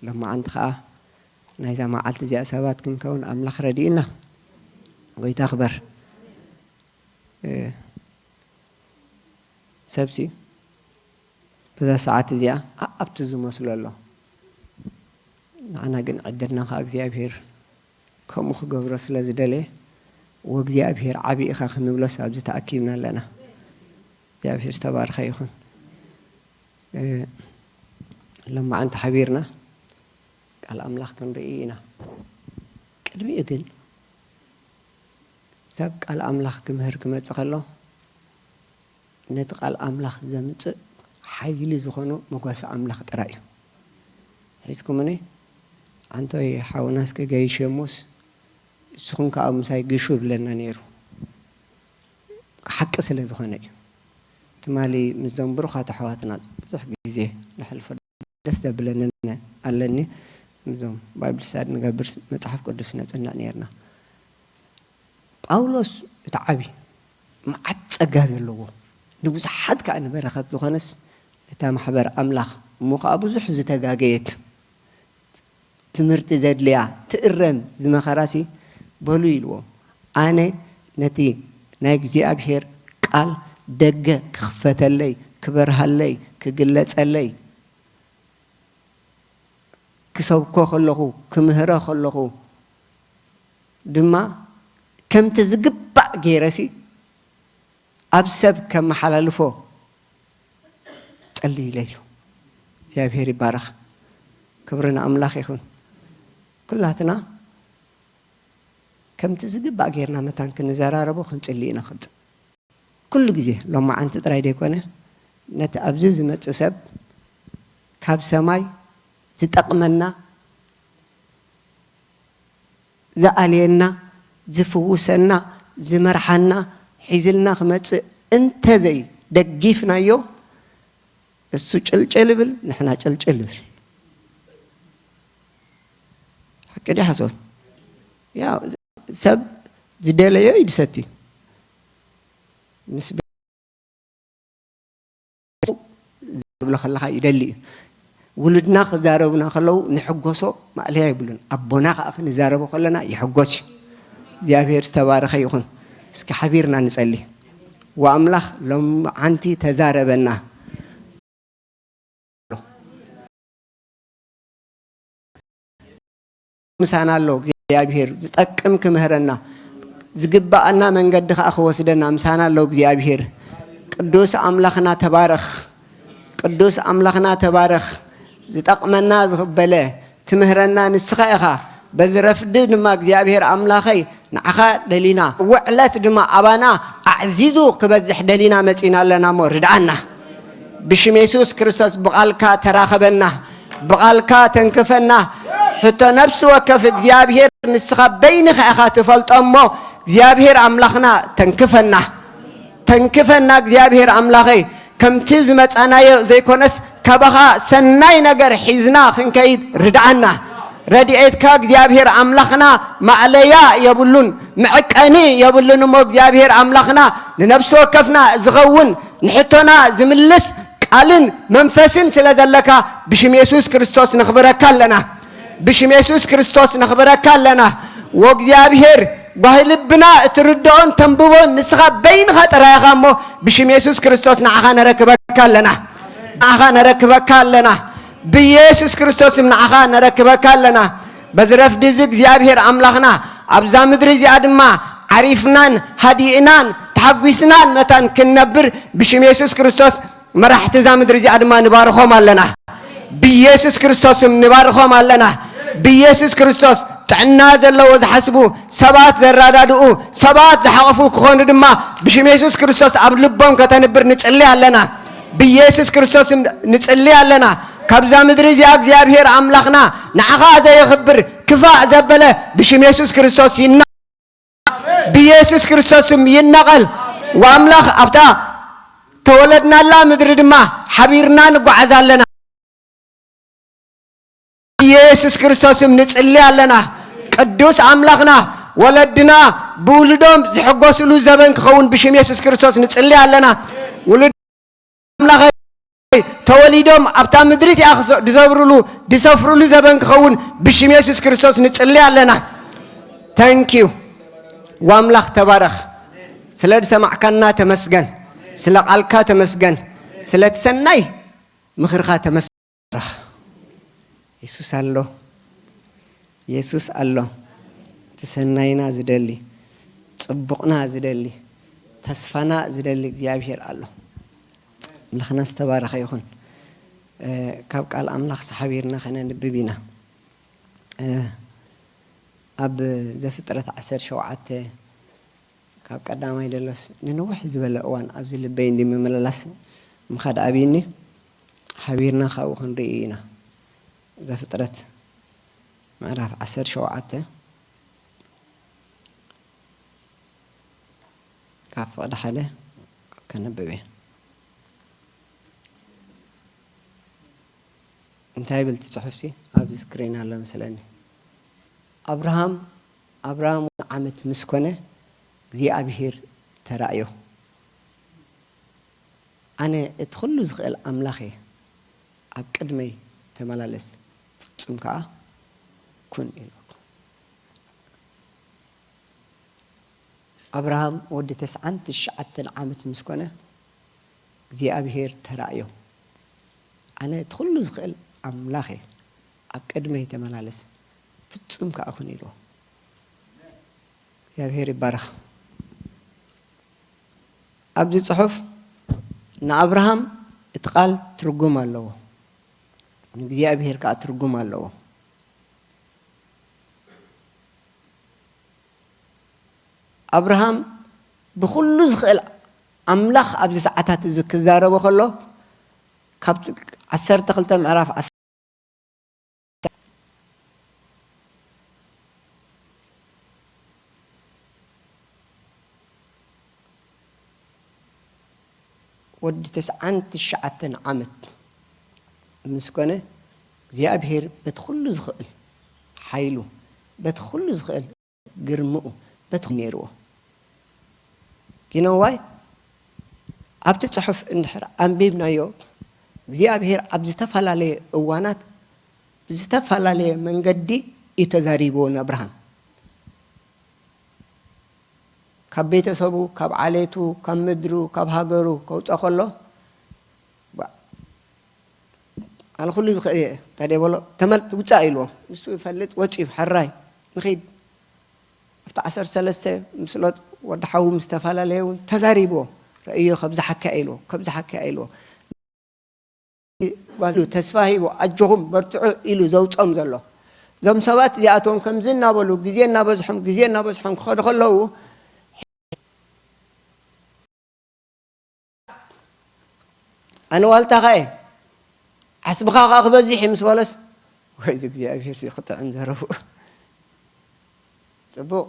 ሎማዓንቲ ኸኣ ናይዛ መዓልቲ እዚኣ ሰባት ክንከውን ኣምላኽ ረድእና። ጎይታ ክበር። እ፣ ሰብሲ በዛ ሰዓት እዚኣ ኣኣብቲ ዝመስሎ ኣሎ። ንዓና ግን ዕድልና ኸኣ እግዚኣብሔር ከምኡ ክገብሮ ስለ ዝደለየ፣ "ወእግዚኣብሔር ዓቢ ኢኻ" ክንብሎስ ኣብዚ ተኣኪብና ኣለና። እግዚኣብሔር ዝተባርኸ ይኹን። እ፣ ሎማዓንቲ ሓቢርና ቃል ኣምላኽ ክንርኢ ኢና። ቅድሚኡ ግን ሰብ ቃል ኣምላኽ ክምህር ክመጽእ ከሎ፣ ነቲ ቃል ኣምላኽ ዘምጽእ ሓይሊ ዝኾኖ መጓሰ ኣምላኽ ጥራይ እዩ። ሒዝኩምኒ? ኣንቶይ ሓውና እስከ ገይሸሙስ፣ ንስኹም ከኣ ምሳይ ግሹ ይብለና ነይሩ። ሓቂ ስለ ዝኾነ እዩ። ትማሊ ምስዞም ብሩኻት ኣሕዋትና ብዙሕ ግዜ ነሕልፎ ደስ ዘብለኒ ኣለኒ። ምስዞም ባይብል ስታዲ ንገብር መጽሓፍ ቅዱስ ነጽንዕ ነይርና። ጳውሎስ እቲ ዓቢ መዓት ጸጋ ዘለዎ ንብዙሓት ከኣ ንበረኸት ዝኾነስ እታ ማሕበር ኣምላኽ እሞ ከኣ ብዙሕ ዝተጋገየት ትምህርቲ ዘድልያ ትእረም ዝመኸራሲ በሉ ኢልዎም። ኣነ ነቲ ናይ እግዚኣብሔር ቃል ደገ ክኽፈተለይ፣ ክበርሃለይ፣ ክግለጸለይ፣ ክሰብኮ ከለኹ፣ ክምህሮ ከለኹ ድማ ከምቲ ዝግባእ ገይረሲ ኣብ ሰብ ከመሓላልፎ ጸልዩለይ እዩ። እግዚኣብሔር ይባረኽ። ክብሪ ንኣምላኽ ይኹን። ኩላትና ከምቲ ዝግባእ ጌርና መታን ክንዘራረቦ ክንጽሊ ኢና። ክንጽ-፣ ኩሉ ግዜ ሎማዓንቲ ጥራይ ዘይኮነ፣ ነቲ ኣብዚ ዝመጽእ ሰብ ካብ ሰማይ ዝጠቕመና፣ ዝኣልየና፣ ዝፍውሰና፣ ዝመርሓና፣ ሒዝልና ክመጽእ እንተዘይ ደጊፍናዮ፣ እሱ ጭልጭል ይብል፣ ንሕና ጭልጭል ይብል። ሓቂ ድዩ ሓሶት? ያው ሰብ ዝደለዮ እዩ ዝሰትዩ። ምስ ዝብሎ ከለኻ ይደሊ እዩ። ውሉድና ክዛረቡና ከለዉ ንሕጎሶ ማእለያ የብሉን። ኣቦና ከኣ ክንዛረቦ ከለና ይሕጎስ እዩ። እግዚኣብሔር ዝተባረኸ ይኹን። እስኪ ሓቢርና ንጸሊ። ወኣምላኽ ሎምዓንቲ ተዛረበና። ምሳና ኣሎ እግዚኣብሔር፣ ዝጠቅም ክምህረና፣ ዝግባኣና መንገዲ ከኣ ክወስደና ምሳና ኣሎ እግዚኣብሔር። ቅዱስ ኣምላኽና ተባረኽ፣ ቅዱስ ኣምላኽና ተባረኽ። ዝጠቕመና ዝኽበለ ትምህረና ንስኻ ኢኻ። በዚ ረፍዲ ድማ እግዚኣብሔር ኣምላኸይ ንዓኻ ደሊና፣ ውዕለት ድማ ኣባና ኣዕዚዙ ክበዝሕ ደሊና መጺና ኣለና እሞ ርድኣና። ብሽም የሱስ ክርስቶስ ብቓልካ ተራኸበና፣ ብቓልካ ተንክፈና። ሕቶ ነፍሲ ወከፍ እግዚኣብሔር ንስኻ በይንኻ ኢኻ ትፈልጦ እሞ እግዚኣብሔር ኣምላኽና ተንክፈና። ተንክፈና እግዚኣብሔር ኣምላኸይ፣ ከምቲ ዝመጻናዮ ዘይኮነስ ካባኻ ሰናይ ነገር ሒዝና ክንከይድ ርድኣና። ረድኤትካ እግዚኣብሔር ኣምላኽና ማእለያ የብሉን፣ መዕቀኒ የብሉን እሞ እግዚኣብሔር ኣምላኽና ንነፍሲ ወከፍና ዝኸውን ንሕቶና ዝምልስ ቃልን መንፈስን ስለ ዘለካ ብሽም የሱስ ክርስቶስ ነኽብረካ ኣለና። ብሽም የሱስ ክርስቶስ ነኽብረካ ኣለና። ወእግዚኣብሔር ጓሂ ልብና እትርድኦን ተንብቦን ንስኻ በይንኻ ጥራይ ኢኻ እሞ ብሽም የሱስ ክርስቶስ ንዓኻ ነረክበካ ኣለና። ንዓኻ ነረክበካ ኣለና። ብየሱስ ክርስቶስ ስም ንዓኻ ነረክበካ ኣለና። በዚ ረፍዲ እዚ እግዚኣብሔር ኣምላኽና ኣብዛ ምድሪ እዚኣ ድማ ዓሪፍናን ሃዲእናን ተሓጒስናን መታን ክንነብር ብሽም የሱስ ክርስቶስ መራሕቲ እዛ ምድሪ እዚኣ ድማ ንባርኾም ኣለና። ብኢየሱስ ክርስቶስ ስም ንባርኾም ኣለና። ብኢየሱስ ክርስቶስ ጥዕና ዘለዎ ዝሓስቡ ሰባት ዘረዳድኡ ሰባት ዝሓቑፉ ክኾኑ ድማ ብሽም የሱስ ክርስቶስ ኣብ ልቦም ከተንብር ንጽሊ ኣለና። ብኢየሱስ ክርስቶስ ስም ንጽሊ ኣለና። ካብዛ ምድሪ እዚኣ እግዚኣብሔር ኣምላኽና ንዓኻ ዘየኽብር ክፋእ ዘበለ ብሽም የሱስ ክርስቶስ ይና ብኢየሱስ ክርስቶስ ስም ይነቐል። ወኣምላኽ ኣብታ ተወለድናላ ምድሪ ድማ ሓቢርና ንጓዓዝ ኣለና። ኢየሱስ ክርስቶስ ስም ንጽሊ ኣለና። ቅዱስ ኣምላኽና ወለድና ብውልዶም ዝሕጎስሉ ዘበን ክኸውን ብሽም የሱስ ክርስቶስ ንጽሊ ኣለና። ውሉድ ኣምላኸይ ተወሊዶም ኣብታ ምድሪ እቲኣ ክሰ-፣ ዝዘብሩሉ፣ ዝሰፍሩሉ ዘበን ክኸውን ብሽም የሱስ ክርስቶስ ንጽሊ ኣለና። ተንኪዩ። ወኣምላኽ ተባረኽ። ስለ ዝሰማዕካና ተመስገን። ስለ ቃልካ ተመስገን። ስለ እቲ ሰናይ ምኽርኻ ተመስገን። የሱስ ኣሎ። የሱስ ኣሎ። እቲ ሰናይና ዝደሊ፣ ጽቡቕና ዝደሊ፣ ተስፋና ዝደሊ እግዚኣብሔር ኣሎ። ኣምላኽና ዝተባረኸ ይኹን። እ፣ ካብ ቃል ኣምላኽ ሓቢርና ከነንብብ ኢና። እ፣ ኣብ ዘፍጥረት ዓሰርተ ሸውዓተ ካብ ቀዳማይ ደሎስ ንንውሕ ዝበለ እዋን ኣብዚ ልበይ እንዲ ምምልላስ ምኻድ ኣብይኒ። ሓቢርና ካብኡ ክንርኢ ኢና። ዘፍጥረት ምዕራፍ ዓሰርተ ሸውዓተ ካብ ፍቕዲ ሓደ ከነብብ እየ። እንታይ ይብል እቲ ጽሑፍሲ? ኣብዚ ስክሪን ኣሎ መስለኒ። ኣብርሃም፣ ኣብርሃም እውን ዓመት ምስ ኮነ እግዚኣብሄር ተራእዮ። ኣነ እቲ ኩሉ ዝኽእል ኣምላኽ እየ፣ ኣብ ቅድመይ ተመላለስ፣ ፍጹም ከኣ ኩን ኢሉ። ኣብርሃም ወዲ ተስዓን ትሽዓተን ዓመት ምስ ኮነ እግዚኣብሄር ተራእዮ። ኣነ እቲ ኩሉ ዝኽእል ኣምላኽ እየ፣ ኣብ ቅድመይ ተመላለስ፣ ፍጹም ከኣ ኩን ኢልዎ። እግዚኣብሄር ይባረኽ። ኣብዚ ጽሑፍ ንኣብርሃም እቲ ቃል ትርጉም ኣለዎ፣ ንእግዚኣብሄር ከኣ ትርጉም ኣለዎ። ኣብርሃም ብኹሉ ዝኽእል ኣምላኽ ኣብዚ ሰዓታት እዚ ክዛረቦ ከሎ፣ ካብቲ ዓሰርተ ክልተ ምዕራፍ ወዲ ተስዓን ትሽዓተን ዓመት ምስ ኮነ፣ እግዚኣብሄር በቲ ኩሉ ዝኽእል ሓይሉ፣ በቲ ኩሉ ዝኽእል ግርምኡ፣ በቲ ነይርዎ። You know why? ኣብቲ ጽሑፍ እንድሕር ኣንቢብናዮ፣ እግዚኣብሄር ኣብ ዝተፈላለየ እዋናት ብዝተፈላለየ መንገዲ እዩ ተዛሪብዎ ንኣብርሃም። ካብ ቤተሰቡ፣ ካብ ዓሌቱ፣ ካብ ምድሩ፣ ካብ ሃገሩ ከውፅኦ ከሎ፣ ባ-፣ ኣነ ኩሉ ዝኽእል እየ፣ እንታይ ደይ በሎ፣ ተመል-፣ ውፃእ ኢልዎ። ንሱ ይፈልጥ፣ ወፂኡ፣ ሕራይ፣ ንኺድ። ኣብቲ ዓሰርተ ሰለስተ ምስ ሎጥ ወዲ ሓዉ ምስ ተፈላለየ እውን ተዛሪብዎ። ረእዮ፣ ከምዚ ሓኪያ ኢልዎ፣ ከምዚ ሓኪያ ኢልዎ። ጓሉ ተስፋ ሂቡ፣ ኣጆኹም በርትዑ ኢሉ ዘውጾም ዘሎ። እዞም ሰባት እዚኣቶም ከምዚ እናበሉ፣ ግዜ እናበዝሖም፣ ግዜ እናበዝሖም ክኸዱ ከለዉ፣ ኣነ ዋልታኻ እየ፣ ዓስብኻ ኸኣ ክበዝሕ እዩ ምስ በሎስ፣ ወይ እዚ እግዚኣብሔር እዚ ክጥዕም ዘረብኡ። ጽቡቕ።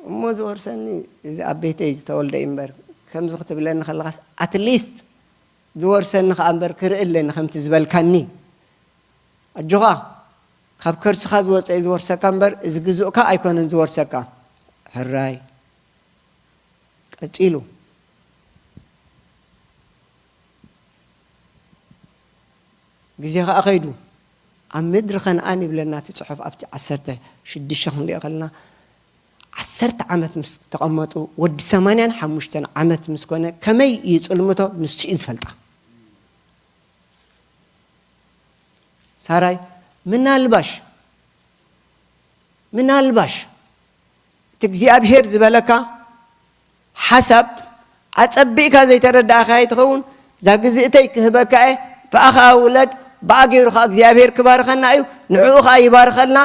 እሞ ዝወርሰኒ እዚ ኣብ ቤተይ ዝተወልደ እዩ እምበር፣ ከምዚ ክትብለኒ ከለኻስ፣ ኣትሊስት ዝወርሰኒ ከኣ እምበር ክርኢ ኣለኒ ከምቲ ዝበልካኒ። ኣጆኻ፣ ካብ ከርስኻ ዝወጸ እዩ ዝወርሰካ እምበር፣ እዚ ግዙእካ ኣይኮነን ዝወርሰካ። ሕራይ። ቀጺሉ። ግዜ ኸኣ ኸይዱ። ኣብ ምድሪ ከነኣን ይብለና እቲ ጽሑፍ፣ ኣብቲ ዓሰርተ ሽዱሽተ ክንሪኦ ከለና፣ ዓሰርተ ዓመት ምስ ተቐመጡ፣ ወዲ ሰማንያን ሓሙሽተን ዓመት ምስ ኮነ፣ ከመይ ይጽልምቶ ንሱ እዩ ዝፈልጣ። ሳራይ፣ ምናልባሽ፣ ምናልባሽ፣ እቲ እግዚኣብሄር ዝበለካ ሓሳብ ኣጸቢቕካ ዘይተረዳእካዮ ትኸውን፣ እዛ ግዝእተይ ክህበካ እየ፣ ብኣ ኸኣ ውለድ፣ ብኣ ገይሩ ኸኣ እግዚኣብሄር ክባርኸና እዩ፣ ንዕኡ ኸኣ ይባርኸልና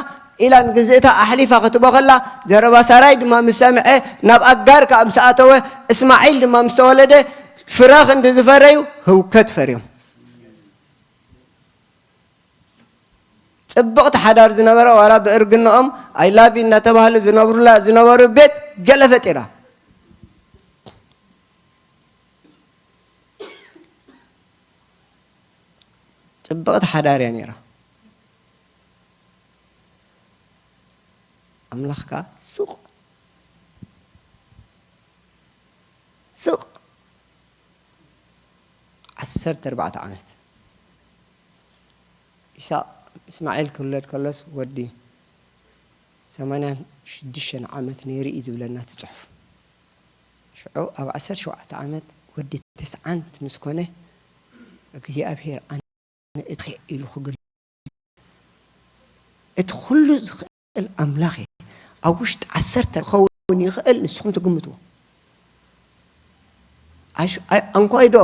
ኢላ ንግዝእታ ኣሕሊፋ ክትቦ ኸላ፣ ዘረባ ሳራይ ድማ ምስ ሰምዐ፣ ናብ ኣጋር ከኣ ምስ ኣተወ፣ እስማዒል ድማ ምስ ተወለደ፣ ፍረ ክንዲ ዝፈረዩ ህውከት ፈርዮም። ጽብቕቲ ሓዳር ዝነበረ፣ ዋላ ብእርግንኦም I love you እናተባህሉ ዝነብሩላ ዝነበሩ ቤት ገለ ፈጢራ። ጽብቕቲ ሓዳር እያ ነይራ። ኣምላኽ ከኣ ሱቕ፣ ሱቕ ዓሰርተ ኣርባዕተ ዓመት። ኢሳቕ፣ እስማዒል ክውለድ ከሎስ ወዲ ሰማንያን ሽዱሽተን ዓመት ነይሩ እዩ ዝብለና እቲ ጽሑፍ። ሽዑ ኣብ ዓሰርተ ሸውዓተ ዓመት ወዲ ተስዓን ምስ ኮነ፣ እግዚኣብሄር ኣነ እትኸ ኢሉ ክግል-፣ እቲ ኩሉ ዝኽእል ኣምላኽ እየ። ኣብ ውሽጢ ዓሰርተ ክኸውን ይኽእል፣ ንስኹም ትግምትዎ። ኣሽ-፣ ኣይ-፣ ኣንኳይዶ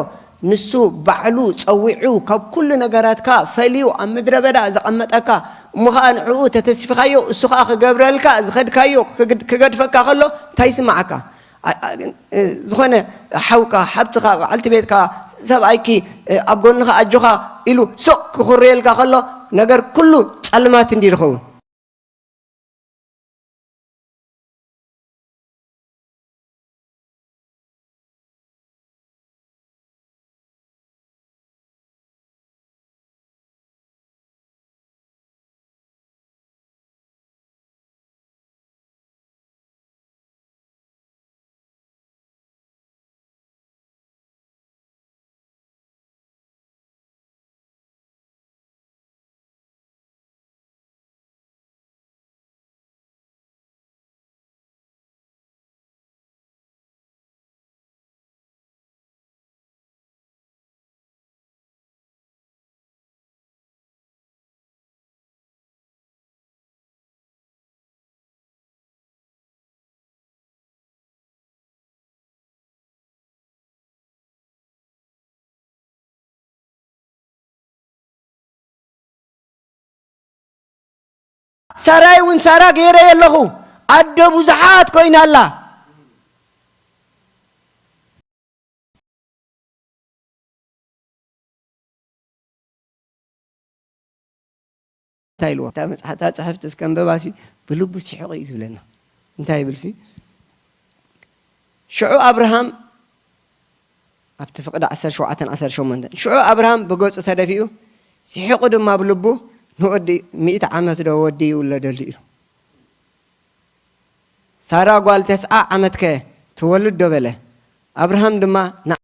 ንሱ ባዕሉ ጸዊዑ ካብ ኩሉ ነገራትካ ፈልዩ ኣብ ምድረ በዳ ዘቐመጠካ፣ እሞ ኸኣ ንዕኡ ተተሲፍኻዮ፣ እሱ ኸኣ ክገብረልካ ዝኸድካዮ ክግድ-፣ ክገድፈካ ከሎ እንታይ ይስምዓካ? ኣ-፣ ኣ-፣ እ፣ ዝኾነ ሓውካ፣ ሓብትኻ፣ በዓልቲ ቤትካ፣ ሰብኣይኪ፣ እ፣ ኣብ ጎንኻ ኣጆኻ ኢሉ ስቕ ክኹርየልካ ከሎ፣ ነገር ኩሉ ጸልማት እንዲ ዝኸውን። ሳራይ እውን ሳራ ገይረየ ኣለኹ፣ ኣደ ብዙሓት ኮይና ኣላ። እንታይ ኢልዎ? እታ መጽሓ-፣ እታ ጽሕፍቲ እስከ ኣንበባሲ ብልቡ ሲሕቑ እዩ ዝብለና። እንታይ ይብልሲ? ሽዑ ኣብርሃም ኣብቲ ፍቕዲ ዓሰርተ ሸውዓተን ዓሰርተ ሸሞንተን፣ ሽዑ ኣብርሃም ብገጹ ተደፊኡ፣ ስሒቑ ድማ ብልቡ፣ "ንወዲ ሚእቲ ዓመት ዶ ወዲ ይውለደሉ?" ኢሉ። ሳራ ጓል ተስዓ ዓመትከ ትወልድ ዶ በለ። ኣብርሃም ድማ፣ "ንዓ"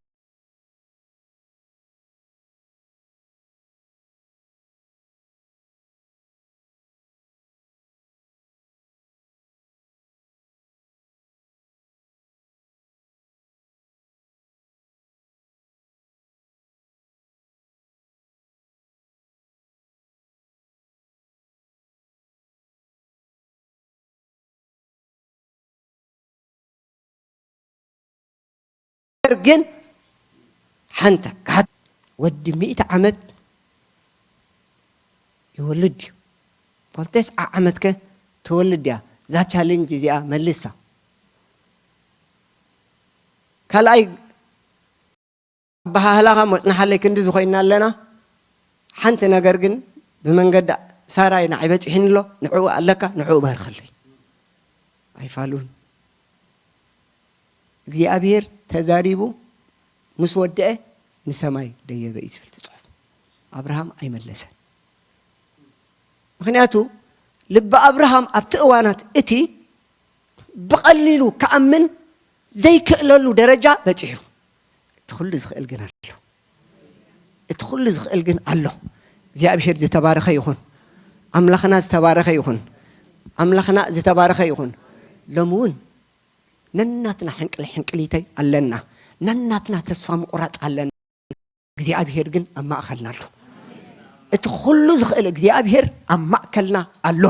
ግን ሓንቲ ካት ወዲ ሚእቲ ዓመት ይወልድ እዩ። ጓል ተስዓ ዓመትከ ትወልድ እያ። እዛ ቻሌንጅ እዚኣ መልሳ። ካልኣይ ኣበሃህላኻ መጽናሓለይ ክንዲ ዝኾይና ኣለና። ሓንቲ ነገር ግን ብመንገዲ ሳራይ ንዓይ በጺሕኒ ኣሎ፣ ንዕኡ ኣለካ፣ ንዕኡ ባርኸለይ። ኣይፋሉን። እግዚኣብሔር ተዛሪቡ ምስ ወደአ ንሰማይ ደየበ እዩ ዝብል እቲ ጽሑፍ። ኣብርሃም ኣይመለሰን። ምኽንያቱ ልቢ ኣብርሃም ኣብቲ እዋናት እቲ ብቐሊሉ ክኣምን ዘይክእለሉ ደረጃ በጺሑ። እቲ ኩሉ ዝኽእል ግን ኣሎ። እቲ ኩሉ ዝኽእል ግን ኣሎ። እግዚኣብሔር ዝተባረኸ ይኹን። ኣምላኽና ዝተባረኸ ይኹን። ኣምላኽና ዝተባረኸ ይኹን። ሎሚ እውን ነናትና ሕንቅል ሕንቅሊተይ ኣለና። ነናትና ተስፋ ምቑራጽ ኣለና። እግዚኣብሔር ግን ኣብ ማእከልና ኣሎ። እቲ ኩሉ ዝኽእል እግዚኣብሔር ኣብ ማእከልና ኣሎ።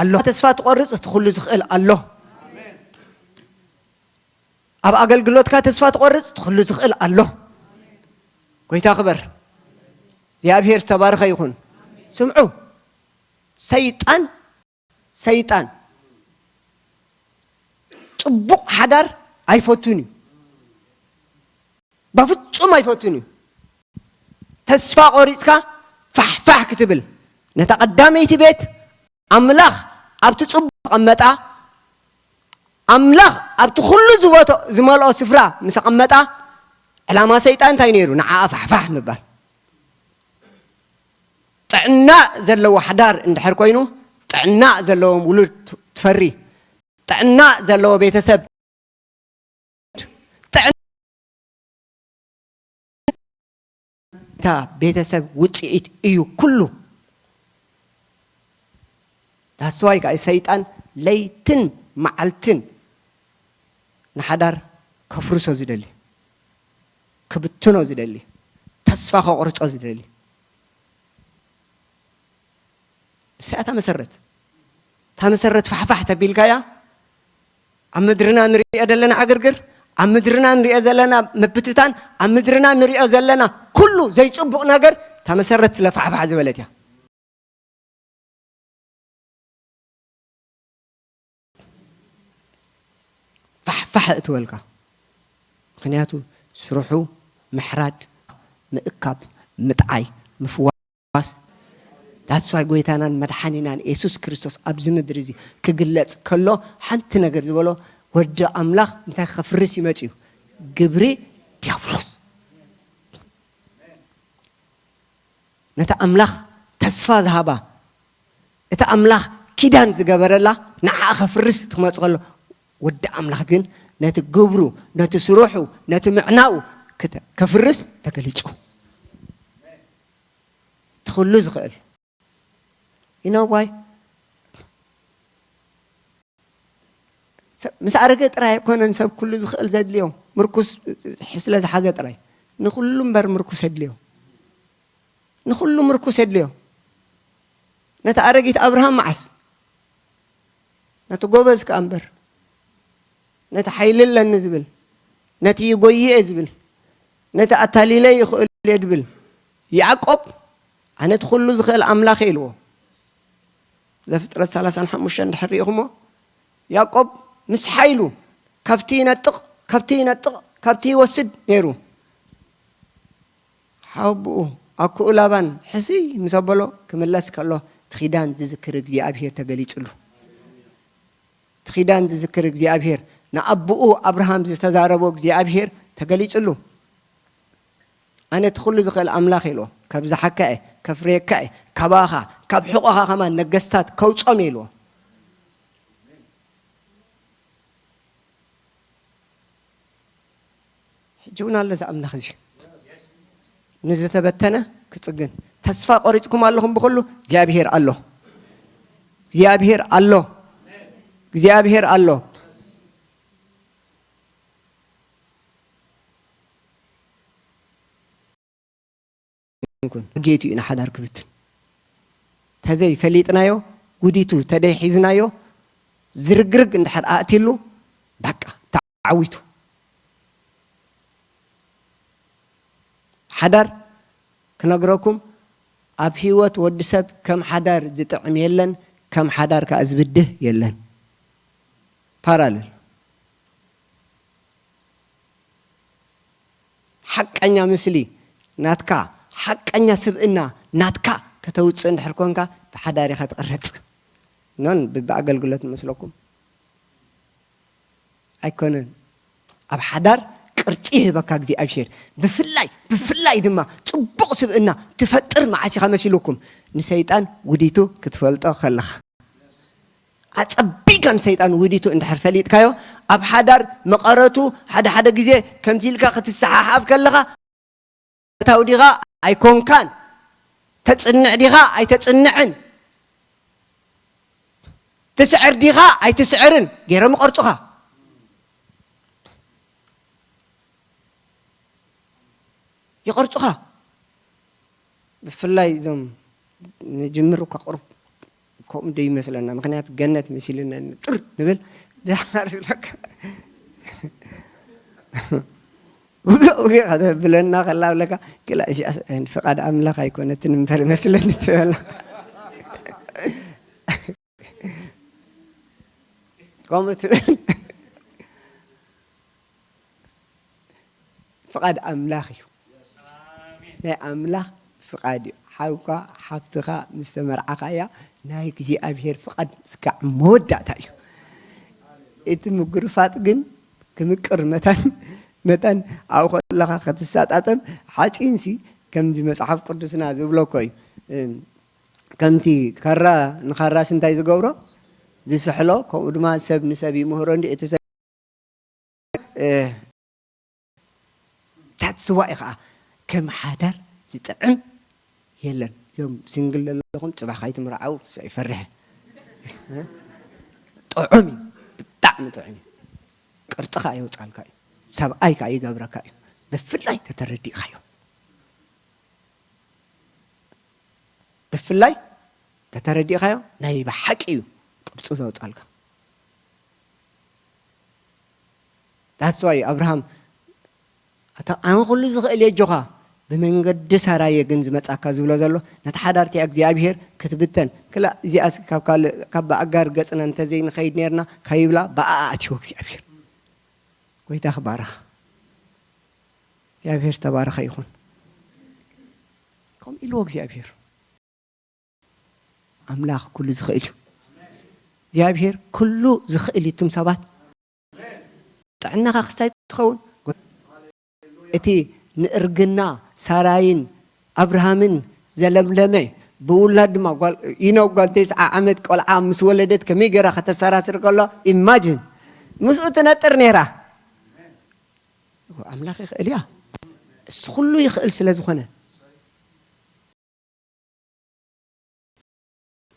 ኣሎ። ተስፋ ትቆርጽ እቲ ኩሉ ዝኽእል ኣሎ። ኣብ ኣገልግሎትካ ተስፋ ትቆርጽ እቲ ኩሉ ዝኽእል ኣሎ። ጎይታ ክበር። እግዚኣብሔር ዝተባረኸ ይኹን። ስምዑ፣ ሰይጣን፣ ሰይጣን ጽቡቕ ሓዳር ኣይፈቱን እዩ። በፍጹም ኣይፈቱን እዩ። ተስፋ ቆሪጽካ ፋሕፋሕ ክትብል፣ ነታ ቀዳመይቲ ቤት ኣምላኽ ኣብቲ ጽቡቕ ኣቐመጣ፣ ኣምላኽ ኣብቲ ኩሉ ዝቦቶ-፣ ዝመልኦ ስፍራ ምስ ኣቐመጣ፣ ዕላማ ሰይጣን እንታይ ነይሩ? ንዓኣ ፋሕፋሕ ምባል። ጥዕና ዘለዎ ሓዳር እንድሕር ኮይኑ፣ ጥዕና ዘለዎም ውሉድ ት-፣ ትፈሪ። ጥዕና ዘለዎ ቤተሰብ፣ ጥዕና እታ ቤተሰብ ውጽኢት እዩ ኩሉ። ዳስዋይ ከዓ ሰይጣን ለይትን መዓልትን ንሓዳር ከፍርሶ ዝደሊ፣ ክብትኖ ዝደሊ፣ ተስፋ ከቑርጾ ዝደሊ። ንሳ እያ እታ መሰረት። እታ መሰረት ፋሕፋሕ ተቢልካያ፣ ኣብ ምድርና ንሪኦ ዘለና ዕግርግር፣ ኣብ ምድርና ንሪኦ ዘለና ምብትታን፣ ኣብ ምድርና ንሪኦ ዘለና ኩሉ ዘይጽቡቕ ነገር፣ እታ መሰረት ስለ ፋሕፋሕ ዝበለት እያ። ፋሕፋሕ እትበልካ። ምኽንያቱ ስርሑ ምሕራድ፣ ምእካብ፣ ምጥዓይ፣ ምፍዋስ። That's why ጎይታናን መድሓኒናን የሱስ ክርስቶስ ኣብዚ ምድሪ እዚ ክግለጽ ከሎ ሓንቲ ነገር ዝበሎ፣ ወዲ ኣምላኽ እንታይ ከፍርስ ይመጽእ እዩ? ግብሪ ዲያብሎስ። ነቲ ኣምላኽ ተስፋ ዝሃባ፣ እቲ ኣምላኽ ኪዳን ዝገበረላ ንዓኣ ከፍርስ ክመጽእ ከሎ፣ ወዲ ኣምላኽ ግን ነቲ ግብሩ፣ ነቲ ስርሑ፣ ነቲ ምዕናኡ ክተ-፣ ከፍርስ ተገሊጹ። እቲ ኩሉ ዝኽእል። You know why? ሰብ ምስ ኣረገ ጥራይ ኣይኮነን ሰብ ኩሉ ዝኽእል ዘድልዮ፣ ምርኩስ ስለ ዝሓዘ ጥራይ። ንኹሉ እምበር ምርኩስ የድልዮ። ንኹሉ ምርኩስ የድልዮ። ነቲ ኣረጊት ኣብርሃም መዓስ? ነቲ ጎበዝ ከኣ እምበር። ነቲ ሓይሊ ኣለኒ ዝብል፣ ነቲ ይጎይእ እየ ዝብል፣ ነቲ ኣታሊለ ይኽእል እየ ዝብል ያዕቆብ፣ ኣነ እቲ ኩሉ ዝኽእል ኣምላኽ እየ ኢልዎ። ዘፍጥረት ሰላሳን ሓሙሽተን እንድሕር ርኢኹሞ፣ ያዕቆብ ምስ ሓይሉ ካብቲ ይነጥቕ፣ ካብቲ ይነጥቕ፣ ካብቲ ይወስድ ነይሩ። ሓወቦኡ ኣኩኡ ላባን ሕስይ ምስ ኣበሎ ክምለስ ከሎ፣ እቲ ኪዳን ዝዝክር እግዚኣብሄር ተገሊጹሉ። እቲ ኪዳን ዝዝክር እግዚኣብሄር፣ ንኣቦኡ ኣብርሃም ዝተዛረቦ እግዚኣብሄር ተገሊጹሉ። ኣነ እቲ ኩሉ ዝኽእል ኣምላኽ ኢልዎ፣ ከብዝሓካ እየ፣ ከፍርየካ እየ፣ ካባኻ፣ ካብ ሕቖኻ ኸማን ነገስታት ከውጾም እየ ኢልዎ። ሕጂ እውን ኣሎ እዚ ኣምላኽ እዚ። ንዝተበተነ ክጽግን። ተስፋ ቆሪጽኩም ኣለኹም ብኹሉ? እግዚኣብሄር ኣሎ። እግዚኣብሄር ኣሎ። እግዚኣብሄር ኣሎ። ይኩን። ጌቱ ኢና ሓዳር ክብትን። ተዘይ ፈሊጥናዮ፣ ውዲቱ ተደይ ሒዝናዮ፣ ዝርግርግ እንድሕር ኣእቲሉ፣ በቃ፣ ተዓዊቱ። ሓዳር ክነግረኩም፣ ኣብ ህይወት ወዲ ሰብ ከም ሓዳር ዝጥዕም የለን፣ ከም ሓዳር ከኣ ዝብድህ የለን። ፓራለል። ሓቀኛ ምስሊ ናትካ፣ ሓቀኛ ስብእና ናትካ ከተውፅእ እንድሕር ኮንካ፣ ብሓዳር ኢኻ ትቕረፅ። ኖን ብኣገልግሎት መስለኩም ኣይኮነን። ኣብ ሓዳር ቅርፂ ይህበካ እግዚኣብሔር። ብፍላይ፣ ብፍላይ ድማ ፅቡቕ ስብእና ትፈጥር መዓስ ኢኻ መሲልኩም? ንሰይጣን ውዲቱ ክትፈልጦ ከለኻ። ኣጸቢካ ንሰይጣን ውዲቱ እንድሕር ፈሊጥካዮ፣ ኣብ ሓዳር መቐረቱ ሓደ ሓደ ግዜ ከምዚ ኢልካ ክትሰሓሓብ ከለኻ፣ ፈታዊ ዲኻ ኣይኮንካን፣ ተጽንዕ ዲኻ ኣይተጽንዕን፣ ትስዕር ዲኻ ኣይትስዕርን ገይሮም ይቐርጹኻ። ይቐርጹኻ። ብፍላይ እዞም ንጅምር እኳ ቁሩብ ከምኡ ዶ ይመስለና፣ ምኽንያቱ ገነት መሲልና ጥር ንብል። ዳሓር ዝብለካ ውግእ ውግእ ከተብለና ከላ ብለካ፣ ክላ እዚኣስ ፍቓድ ኣምላኽ ኣይኮነትን እምበር መስለኒ ትበላ። ከምኡ ትብል። ፍቓድ ኣምላኽ እዩ። ናይ ኣምላኽ ፍቓድ እዩ። ሓውካ ሓፍትኻ ምስ ተመርዓኻያ ናይ እግዚኣብሔር ፍቓድ ስካዕ መወዳእታ እዩ። እቲ ምጉርፋጥ ግን ክምቅር መታን፣ መታን ኣብኡ ከለኻ ክትሳጣጠም ሓፂንሲ ከምዚ መፅሓፍ ቅዱስና ዝብሎ እኮ እዩ። እም፣ ከምቲ ካራ ንኻራስ እንታይ ዝገብሮ? ዝስሕሎ፣ ከምኡ ድማ ሰብ ንሰብ ይምህሮ እንዲ እቲ ሰብ፣ እ፣ ታትስዋይ ኸዓ ከም ሓዳር ዝጥዕም የለን። እዞም ሲንግል ዘለኹም ጽባሕ ከይትምርዓው ይፈርሕ። ጥዑም እዩ፣ ብጣዕሚ ጥዑም እዩ። ቅርጽኻ የውጻልካ እዩ፣ ሰብኣይ ከኣ ይገብረካ እዩ። ብፍላይ ተተረዲእኻዮ። ብፍላይ ተተረዲእኻዮ ናይ ብሓቂ እዩ ቅርጺ ዘውጻልካ። ዳስዋይ ኣብርሃም ኣታ ኣነ ኩሉ ዝኽእል እየ ኣጆኻ፣ ብመንገዲ ሳራየ ግን ዝመጻካ ዝብሎ ዘሎ ነቲ ሓዳርቲ እግዚኣብሄር ክትብተን ክላ እዚኣስ ካብ ካልእ ካብ ብኣጋር ገጽና እንተዘይንኸይድ ነርና ካይብላ ብኣኣ ኣትይዎ እግዚኣብሄር። ጎይታ ክባረኽ። እግዚኣብሄር ዝተባረኸ ይኹን። ከምኡ ኢልዎ እግዚኣብሄር። ኣምላኽ ኩሉ ዝኽእል እዩ። እግዚኣብሄር ኩሉ ዝኽእል እዩ። እቱም ሰባት ጥዕናኻ ክስታይ ትኸውን። እቲ ንእርግና ሳራይን ኣብርሃምን ዘለምለመ ብውላድ ድማ ጓል ኢኖ ጓል ተስዓ ዓመት ቆልዓ ምስ ወለደት ከመይ ገይራ ከተሰራስር ከሎ ኢማጅን ምስኡ ትነጥር ነይራ። ኣምላኽ ይኽእል እያ። እሱ ኩሉ ይኽእል ስለ ዝኾነ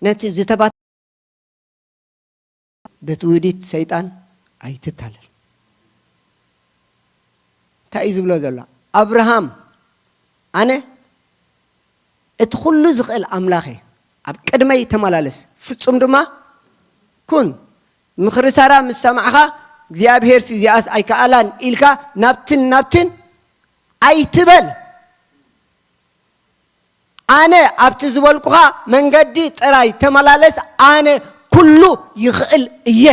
ነቲ ዝተባት በቲ ውዲት ሰይጣን ኣይትታለል። እንታይ እዩ ዝብሎ ዘሎ? ኣብርሃም ኣነ እቲ ኩሉ ዝኽእል ኣምላኽ እየ። ኣብ ቅድመይ ተመላለስ፣ ፍጹም ድማ ኩን። ምኽሪ ሳራ ምስ ሰማዕኻ እግዚኣብሔር ሲ እዚኣስ ኣይከኣላን ኢልካ ናብትን ናብትን ኣይትበል። ኣነ ኣብቲ ዝበልኩኻ መንገዲ ጥራይ ተመላለስ፣ ኣነ ኩሉ ይኽእል እየ።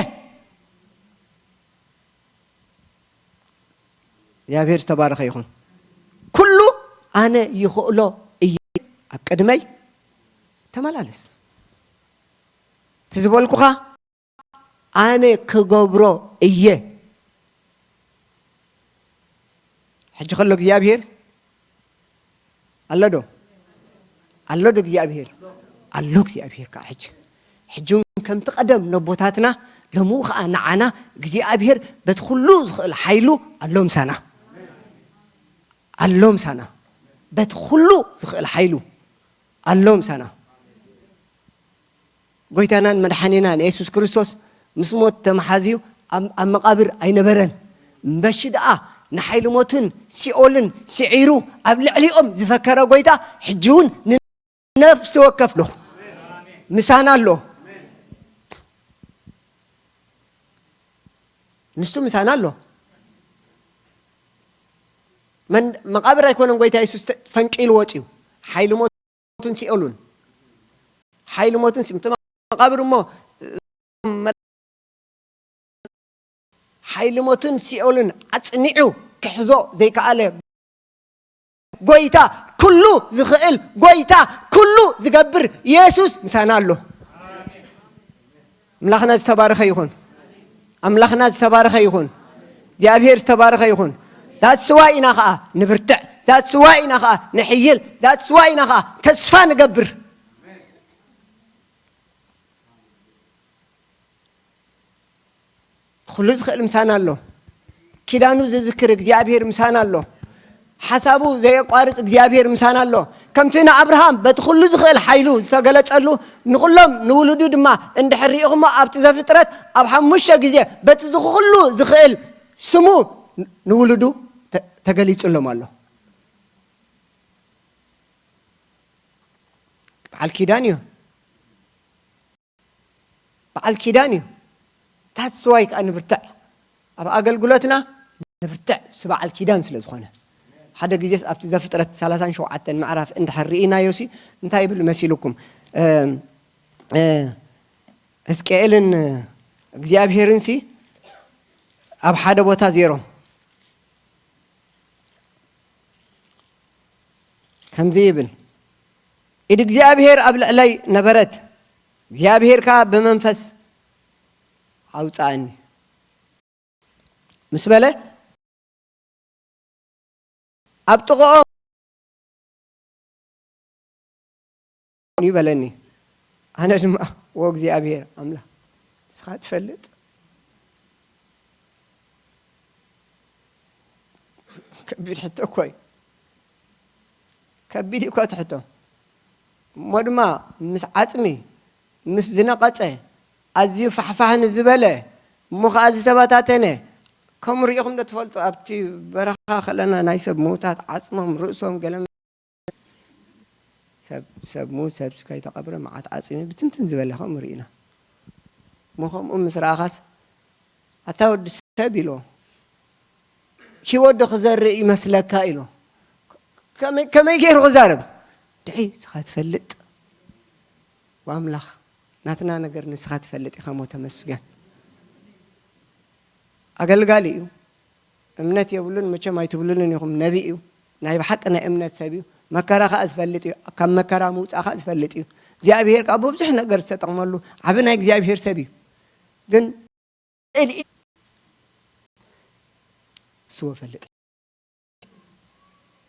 እግዚኣብሔር ዝተባረኸ ይኹን። ኩሉ ኣነ ይኽእሎ እየ። ኣብ ቅድመይ ተመላለስ። እቲ ዝበልኩኻ ኣነ ክገብሮ እየ። ሕጂ ከሎ እግዚኣብሔር ኣሎ ዶ? ኣሎ ዶ እግዚኣብሔር? ኣሎ እግዚኣብሔር ከዓ ሕጂ። ሕጂ እውን ከምቲ ቀደም ነቦታትና፣ ሎሚ ከዓ ንዓና እግዚኣብሔር በቲ ኩሉ ዝኽእል ሓይሉ ኣሎ ምሳና። ኣሎ ምሳና። በቲ ኩሉ ዝኽእል ሓይሉ ኣሎ ምሳና። ጎይታናን መድሓኒናን የሱስ ክርስቶስ ምስ ሞት ተመሓዝዩ ኣብ፣ ኣብ መቓብር ኣይነበረን። እምበሺ ደኣ ንሓይሊ ሞትን ሲኦልን ስዒሩ ኣብ ልዕሊኦም ዝፈከረ ጎይታ ሕጂ እውን ንነፍሲ ወከፍ ዶ ምሳና ኣሎ። ንሱ ምሳና ኣሎ። መን-፣ መቓብር ኣይኮነን ጎይታ የሱስ ተ-፣ ፈንቂሉ ወፂኡ። ሓይሊ ሞትን ሲኦሉን። ሓይሊ ሞትን ሲ-፣ እቲ መቓብር እሞ ሓይሊ ሞትን ሲኦልን ኣጽኒዑ ክሕዞ ዘይከኣለ ጎይታ፣ ኩሉ ዝኽእል ጎይታ፣ ኩሉ ዝገብር የሱስ ምሳና ኣሎ። ኣምላኽና ዝተባረኸ ይኹን። ኣምላኽና ዝተባረኸ ይኹን። እግዚኣብሔር ዝተባረኸ ይኹን። That's why ኢና ኸዓ ንብርትዕ። That's why ኢና ኸዓ ንሕይል። That's why ኢና ኸዓ ተስፋ ንገብር። ኩሉ ዝኽእል ምሳና ኣሎ። ኪዳኑ ዝዝክር እግዚኣብሔር ምሳና ኣሎ። ሓሳቡ ዘየቋርጽ እግዚኣብሔር ምሳና ኣሎ። ከምቲ ንኣብርሃም በቲ ኩሉ ዝኽእል ሓይሉ ዝተገለጸሉ፣ ንኹሎም ንውሉዱ ድማ እንድሕር ርኢኹሞ ኣብቲ ዘፍጥረት ኣብ ሓሙሽተ ግዜ በቲ ዝኹሉ ዝኽእል ስሙ ንውሉዱ ተ-፣ ተገሊጹሎም ኣሎ። በዓል ኪዳን እዩ። በዓል ኪዳን እዩ። That's why ከዓ ንብርትዕ። ኣብ ኣገልግሎትና ንብርትዕ፣ ስ-፣ በዓል ኪዳን ስለ ዝኾነ። ሓደ ግዜስ ኣብቲ ዘፍጥረት ሰላሳን ሸውዓተን ምዕራፍ እንድሕር ርኢናዮ ሲ እንታይ ይብል መሲልኩም? እም፣ እ፣ ሕዝቅኤልን እግዚኣብሔርን ሲ ኣብ ሓደ ቦታ ዜሮም። ከምዚ ይብል፣ ኢድ እግዚኣብሔር ኣብ ልዕለይ ነበረት፣ እግዚኣብሔር ከኣ ብመንፈስ ኣውጽኣኒ ምስ በለ፣ ኣብ ጥቕኦም እዩ በለኒ። ኣነ ድማ፣ ወ እግዚኣብሔር ኣምላኽ፣ ንስኻ ትፈልጥ? ከቢድ ሕቶ እኮ እዩ። ከቢድ እኮ እቲ ሕቶ። እሞ ድማ ምስ ዓጽሚ፣ ምስ ዝነቐጸ፣ ኣዝዩ ፋሕፋሕ ንዝበለ፣ እሞ ኸዓ ዝተበታተነ፣ ከምኡ ርኢኹም ዶ ትፈልጡ? ኣብቲ በረኻ ከለና ናይ ሰብ ምውታት ዓጽሞም፣ ርእሶም፣ ገለ ሰብ፣ ሰብ ሙት፣ ሰብ ከይተቐብረ መዓት ዓጽሚ ብትንትን ዝበለ ከምኡ ርኢና። እሞ ከምኡ ምስ ረኣኻስ፣ ኣታ ወዲ ሰብ ኢሎ፣ ህይወት ዶ ክዘርእ ይመስለካ ኢሎ። ከመይ፣ ከመይ ገይሩ ክዛረብ? ድዒ ንስኻ ትፈልጥ። ወኣምላኽ፣ ናትና ነገር ንስኻ ትፈልጥ ኢኻ እሞ ተመስገን። ኣገልጋሊ እዩ። እምነት የብሉን፣ መቸም ኣይትብሉልን ኢኹም። ነቢ እዩ። ናይ ብሓቂ ናይ እምነት ሰብ እዩ። መከራ ኸኣ ዝፈልጥ እዩ። ካብ መከራ ምውጻእ ኸኣ ዝፈልጥ እዩ። እግዚኣብሔር ከኣ ብብዙሕ ነገር ዝተጠቕመሉ ዓቢ ናይ እግዚኣብሔር ሰብ እዩ። ግን ጽልኢ ንስዎ ፈልጥ።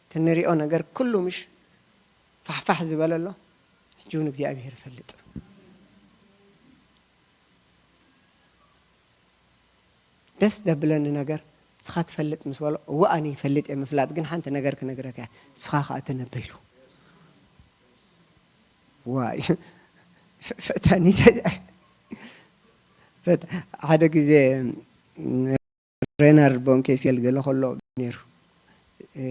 እቲ ንሪኦ ነገር ኩሉ ምሽ ፋሕፋሕ ዝበለ ኣሎ። ሕጂ እውን እግዚኣብሔር ይፈልጥ። ደስ ዘብለኒ ነገር፣ ንስኻ ትፈልጥ ምስ በሎ፣ እወ ኣነ ይፈልጥ እየ፣ ምፍላጥ ግን ሓንቲ ነገር ክነግረካ እየ፣ ንስኻ ኸኣ ተነበ ኢሉ። ዋይ፣ ፈታኒ። ፈት-፣ ሓደ ግዜ ሬናርድ ቦንኬ ሲል ገለ ከሎ ነይሩ። እ፣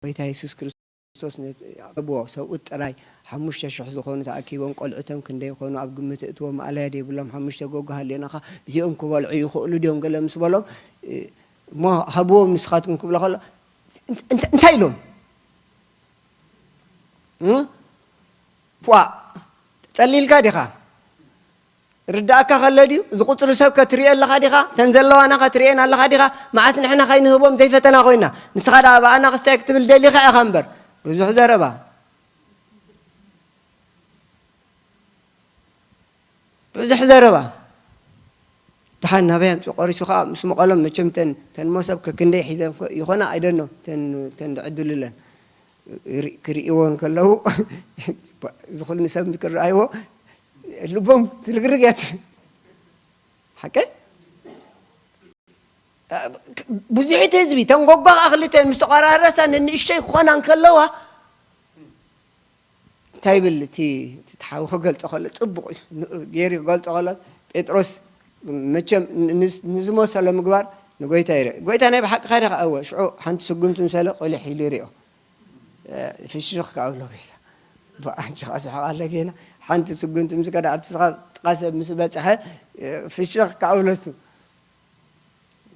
ጎይታ የሱስ ክርስቶስ ክርስቶስ ነቲ ኣቕረብዎ። ሰብኡት ጥራይ ሓሙሽተ ሽሕ ዝኾኑ ተኣኪቦም፣ ቆልዑቶም ክንደይ ይኾኑ ኣብ ግምት እእትዎም፣ ማእለያ ዘይብሎም ሓሙሽተ ጎጎ ሃልዮናኻ፣ እዚኦም ክበልዑ ይኽእሉ ድዮም? ገለ ምስ በሎም፣ እ፣ እሞ ሃብዎም ንስኻትኩም ክብሎ ከሎ፣ እንት-፣ እንት-፣ እንታይ ኢሎም? እ? ፖእ፣ ጸሊልካ ዲኻ? ርዳእካ ከሎ ድዩ? እዚ ቁጽሪ ሰብ ከትርእዮ ኣለኻ ዲኻ? እተን ዘለዋና ከትርእየን ኣለኻ ዲኻ? መዓስ ንሕና ከይንህቦም ዘይፈተና ኮይና? ንስኻ ደኣ ብኣና ክስታይ ክትብል ደሊኻ ኢኻ እምበር። ብዙሕ ዘረባ። ብዙሕ ዘረባ። ደሓን ናበይ ኣምጺኡ ቆሪሱ ኸኣ ምስ መቐሎም መቸም ተን፣ ተን መሶብ ከክንደይ ሒዘን ኮ-፣ ይኾና ኣይደኖ፣ ተን፣ ተን ድዕድልለን። ሪ-፣ ክርእይዎ እንከለዉ፣ እዚ ኹሉ ሰብ ክረኣይዎ ልቦም ትርግርግ እያ ትብል። ሓቀይ? ብዙሕ እቲ ህዝቢ፣ ተን ጎጓ ኸኣ ክልተን ምስ ተቆራረሳ ንንእሽተይ ክኾና እንከለዋ፣ እንታይ ይብል እቲ፣ እቲ ሓው ክገልጾ ከሎ፣ ጽቡቕ እዩ፣ ን-፣ ገይሩ ክገልጾ ከሎ፣ ጴጥሮስ መቸም ን-፣ ንዝ-፣ ንዝመሰሎ ምግባር ንጎይታ ይርአ። ጎይታ ናይ ብሓቂ ኸደ ኸኣ እወ፣ ሽዑ ሓንቲ ስጉምቲ ምሰለ ቁሊሕ ኢሉ ይርኦ። እ፣ ፍሽኽ ከኣ ብሎ ጎይታ። ብኣንቺ ኸኣ ስሕቕ ኣለ ጌና። ሓንቲ ስጉምቲ ምስ ከደ ኣብቲ ስኻ ጥቓ ሰብ ምስ በጽሐ፣ እ፣ ፍሽኽ ከኣ ብሎ እሱ።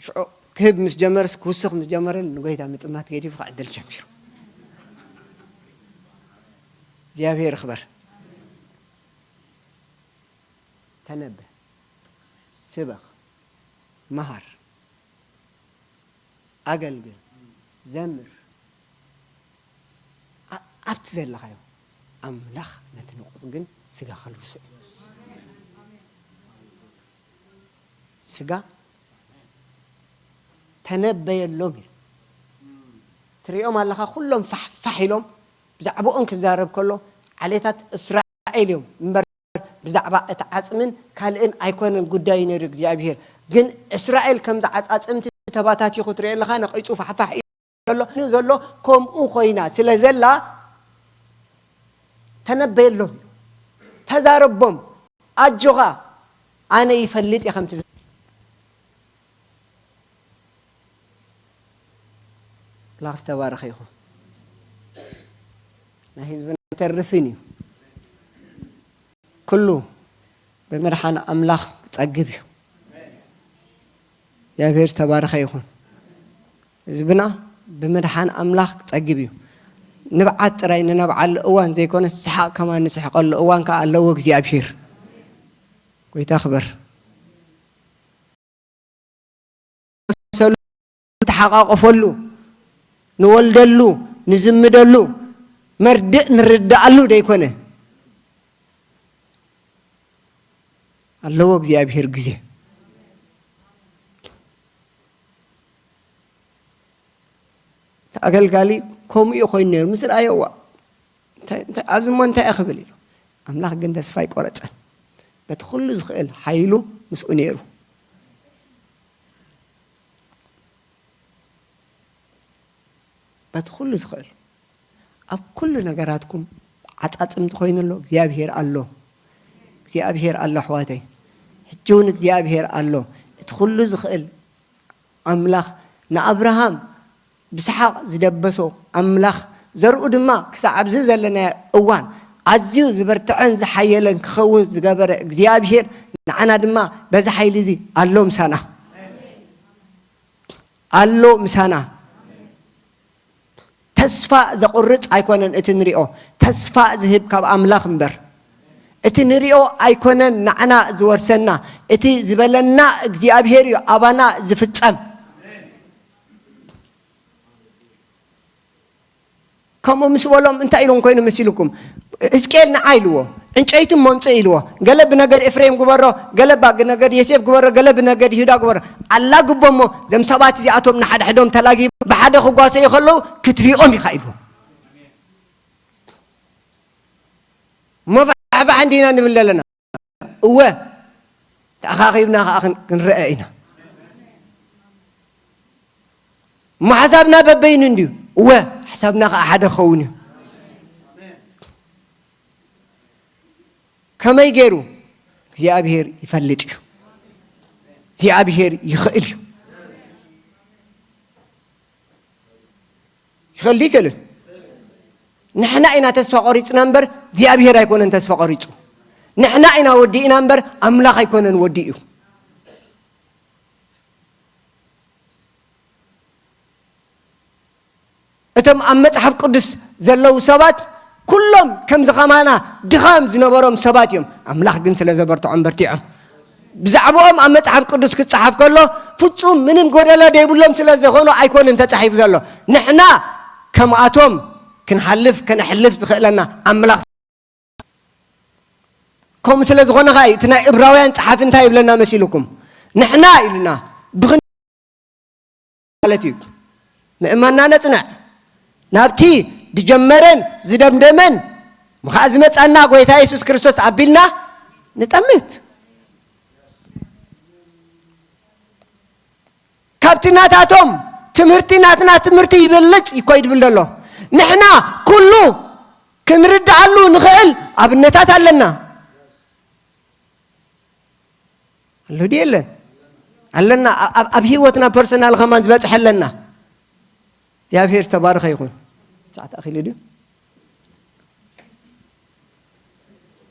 ሽዑ ክህብ ምስ ጀመረስ፣ ክውስኽ ምስ ጀመረ፣ ንጎይታ ምጥማት ገዲፉ ክዕድል ጀሚሩ። እግዚኣብሔር ይኽበር። ተነበ፣ ስበኽ፣ መሃር፣ ኣገልግል፣ ዘምር። ኣ-፣ ኣብቲ ዘለኻዮ ኣምላኽ ነቲ ንቑጽ ግን ስጋ ከልብሶ እዩ። ስጋ ተነበየሎም ኢሉ። ትሪኦም ኣለኻ፣ ኩሎም ፋሕ ፋሕ ኢሎም ብዛዕባኦም ክዛረብ ከሎ፣ ዓሌታት እስራኤል እዮም እምበር ብዛዕባ እቲ ዓጽምን ካልእን ኣይኮነን ጉዳዩ ነይሩ እግዚኣብሄር። ግን እስራኤል ከምዚ ዓጻጽምቲ ተባታቲኹ ትሪኦ ኣለኻ፣ ነቒጹ ፋሕ ፋሕ ኢሉ ዘሎ፣ ዘሎ ከምኡ ኮይና ስለ ዘላ ተነበየሎም፣ ተዛረቦም፣ ኣጆኻ ኣነ ይፈልጥ እየ ከምቲ ኣምላኽ ዝተባረኸ ይኹን። ናይ ህዝብና ኣይተርፍን እዩ። ኩሉ ብምድሓን ኣምላኽ ክጸግብ እዩ። እግዚኣብሔር ዝተባረኸ ይኹን። ህዝብና ብምድሓን ኣምላኽ ክጸግብ እዩ። ንብዓት ጥራይ ንነብዓሉ እዋን ዘይኮነስ፣ ሰሓቕ ከማን ንስሕቐሉ እዋን ከኣ ኣለዎ እግዚኣብሔር። ጎይታ ክበር። ንተሓቓቆፈሉ፣ ንወልደሉ፣ ንዝምደሉ፣ መርድእ ንርድኣሉ ደይኮነ። ኣለዎ እግዚኣብሔር ግዜ። እቲ ኣገልጋሊ ከምኡ እዩ ኮይኑ ነይሩ። ምስ ረኣዮ፣ "እዋ፣ እንታይ፣ እንታይ፣ ኣብዚ እሞ እንታይ እየ ክብል?" ኢሉ። ኣምላኽ ግን ተስፋ ኣይቆረጸን። በቲ ኩሉ ዝኽእል ሓይሉ ምስኡ ነይሩ። በቲ ኩሉ ዝኽእል፣ ኣብ ኩሉ ነገራትኩም ዓጻጽምቲ ኮይኑ ኣሎ፣ እግዚኣብሔር ኣሎ። እግዚኣብሔር ኣሎ ኣሕዋተይ። ሕጂ እውን እግዚኣብሔር ኣሎ። እቲ ኩሉ ዝኽእል ኣምላኽ ንኣብርሃም ብሰሓቕ ዝደበሶ ኣምላኽ፣ ዘርኡ ድማ ክሳዕ ኣብዚ ዘለናዮ እዋን ኣዝዩ ዝበርትዐን ዝሓየለን ክኸውን ዝገበረ እግዚኣብሔር፣ ንዓና ድማ በዚ ሓይሊ እዚ ኣሎ ምሳና። ኣሎ ምሳና። ተስፋ ዘቑርጽ ኣይኮነን እቲ ንሪኦ፣ ተስፋ ዝህብ ካብ ኣምላኽ እምበር። እቲ ንሪኦ ኣይኮነን ንዓና ዝወርሰና፣ እቲ ዝበለና እግዚኣብሔር እዩ ኣባና ዝፍጸም። ከምኡ ምስ በሎም እንታይ ኢሎም ኮይኑ መሲልኩም? ሕዝቅኤል ንዓ ኢልዎ፣ ዕንጨይቲ እሞ ኣምጽእ ኢልዎ። ገለ ብነገድ ኤፍሬም ግበሮ፣ ገለ ብነገድ ዮሴፍ ግበሮ፣ ገለ ብነገድ ይሁዳ ግበሮ። ኣላግቦ እሞ እዞም ሰባት እዚኣቶም ንሓድሕዶም ተላጊቦም ብሓደ ክጓሰዩ ከለዉ ክትሪኦም ኢኻ ኢልዎ። እሞ ፋሕፋሕ እንዲና ንብል ዘለና። እወ፣ ተኣኻኺብና ኸዓ ክን-፣ ክንረአ ኢና። እሞ ሓሳብና በበይኑ እንድዩ። እወ፣ ሓሳብና ኸዓ ሓደ ክኸውን እዩ። ከመይ ገይሩ? እግዚኣብሔር ይፈልጥ እዩ። እግዚኣብሔር ይኽእል እዩ። ይኽእል ድዩ ይክእልን? ንሕና ኢና ተስፋ ቆሪጽና እምበር እግዚኣብሔር ኣይኮነን ተስፋ ቆሪጹ። ንሕና ኢና ወዲእና እምበር ኣምላኽ ኣይኮነን ወዲኡ። እቶም ኣብ መጽሓፍ ቅዱስ ዘለዉ ሰባት ኩሎም ከምዚ ከማና ድኻም ዝነበሮም ሰባት እዮም። ኣምላኽ ግን ስለ ዘበርትዖም በርቲዖም። ብዛዕባኦም ኣብ መጽሓፍ ቅዱስ ክጸሓፍ ከሎ ፍጹም ምንም ጎደሎ ዘይብሎም ስለ ዝኾኑ ኣይኮንን ተጻሒፉ ዘሎ። ንሕና ከምኣቶም ክንሓልፍ ከነሕልፍ ዝኽእለና ኣምላኽ። ከምኡ ስለ ዝኾነ ኸኣ እዩ እቲ ናይ እብራውያን ጸሓፊ እንታይ ይብለና መሲልኩም? ንሕና ኢሉና ብኽን ማለት እዩ። ምእማንና ነጽንዕ። ናብቲ ዝጀመረን ዝደምደመን ምኻኣ ዝመጻና ጎይታ የሱስ ክርስቶስ ኣቢልና ንጠምት። ካብቲ ናታቶም ትምህርቲ ናትና ትምህርቲ ይበልጽ እኮ እዩ ድብል ዘሎ። ንሕና ኩሉ ክንርድኣሉ ንኽእል ኣብነታት ኣለና። ኣሎ ድዩ የለን? ኣለና። ኣብ፣ ኣብ ህይወትና ፐርሰናል ከማን ዝበጽሐ ኣለና። እግዚኣብሔር ዝተባረኸ ይኹን። ሰዓት ኣኺሉ ድዩ?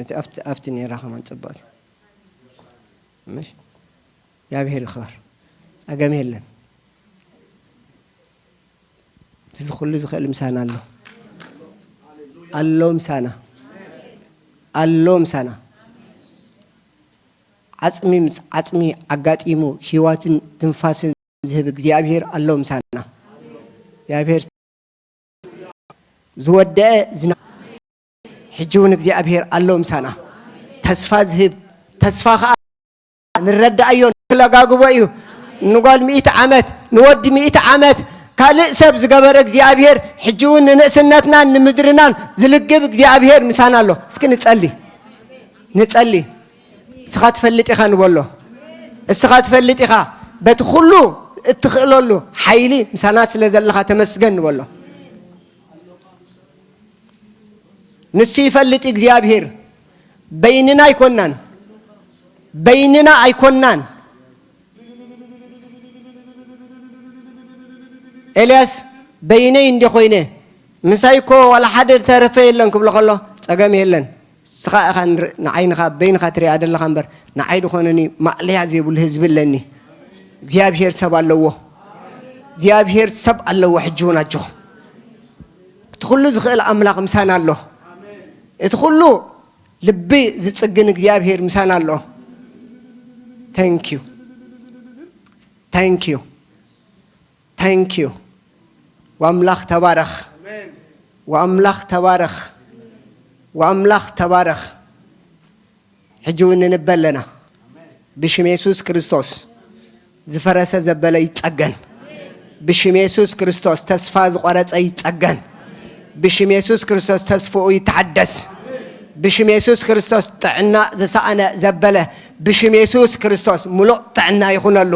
እቲ ኣብቲ፣ ኣብቲ ነይራ ከማን ጽብቕቲ። ምሽ? እግዚኣብሔር ይኽበር። ጸገም የለን። እዚ ኩሉ ዝኽእል ምሳና ኣሎ። ኣሎ ምሳና። ኣሎ ምሳና። ዓጽሚ ምስ ዓጽሚ ኣጋጢሙ ህይወትን ትንፋስን ዝህብ እግዚኣብሔር ኣሎ ምሳና። እግዚኣብሔር ዝወደአ ዝና-፣ ሕጂ እውን እግዚኣብሔር ኣሎ ምሳና። ተስፋ ዝህብ፣ ተስፋ ኸኣ ንረዳእዮ፣ ንለጋግቦ እዩ። ንጓል ሚእቲ ዓመት፣ ንወዲ ሚእቲ ዓመት ካልእ ሰብ ዝገበረ እግዚኣብሔር ሕጂ እውን ንንእስነትናን ንምድርናን ዝልግብ እግዚኣብሔር ምሳና ኣሎ። እስኪ ንጸሊ፣ ንጸሊ። እስኻ ትፈልጥ ኢኻ ንበሎ። እስኻ ትፈልጥ ኢኻ። በቲ ኩሉ እትኽእለሉ ሓይሊ ምሳና ስለ ዘለኻ ተመስገን ንበሎ። ንሱ ይፈልጥ እዩ እግዚኣብሔር። በይንና ኣይኮናን። በይንና ኣይኮናን። ኤልያስ በይነይ እንደ ኮይነ ምሳይ እኮ ዋላ ሓደ ዝተረፈ የለን ክብሎ ከሎ ጸገም የለን። ንስኻ ኢኻ ንር-፣ ንዓይ ንኻ በይንኻ ትሪኣ ዘለኻ እምበር ንዓይ ዝኾነኒ ማእለያ ዘይብሉ ህዝቢ ኣለኒ። እግዚኣብሔር ሰብ ኣለዎ። እግዚኣብሔር ሰብ ኣለዎ። ሕጂ እውን ኣጆኹም። እቲ ኩሉ ዝኽእል ኣምላኽ ምሳና ኣሎ። እቲ ኩሉ ልቢ ዝጽግን እግዚኣብሔር ምሳና ኣሎ። Thank you. Thank you. Thank you. ወኣምላኽ ተባረኽ። ወኣምላኽ ተባረኽ። ወኣምላኽ ተባረኽ። ሕጂ እውን ንንበ ኣለና። ብሽም የሱስ ክርስቶስ ዝፈረሰ ዘበለ ይጸገን። ብሽም የሱስ ክርስቶስ ተስፋ ዝቖረጸ ይጸገን። ብሽም የሱስ ክርስቶስ ተስፍኡ ይተሓደስ። ብሽም የሱስ ክርስቶስ ጥዕና ዝሰኣነ ዘበለ ብሽም የሱስ ክርስቶስ ምሉእ ጥዕና ይኹነሉ።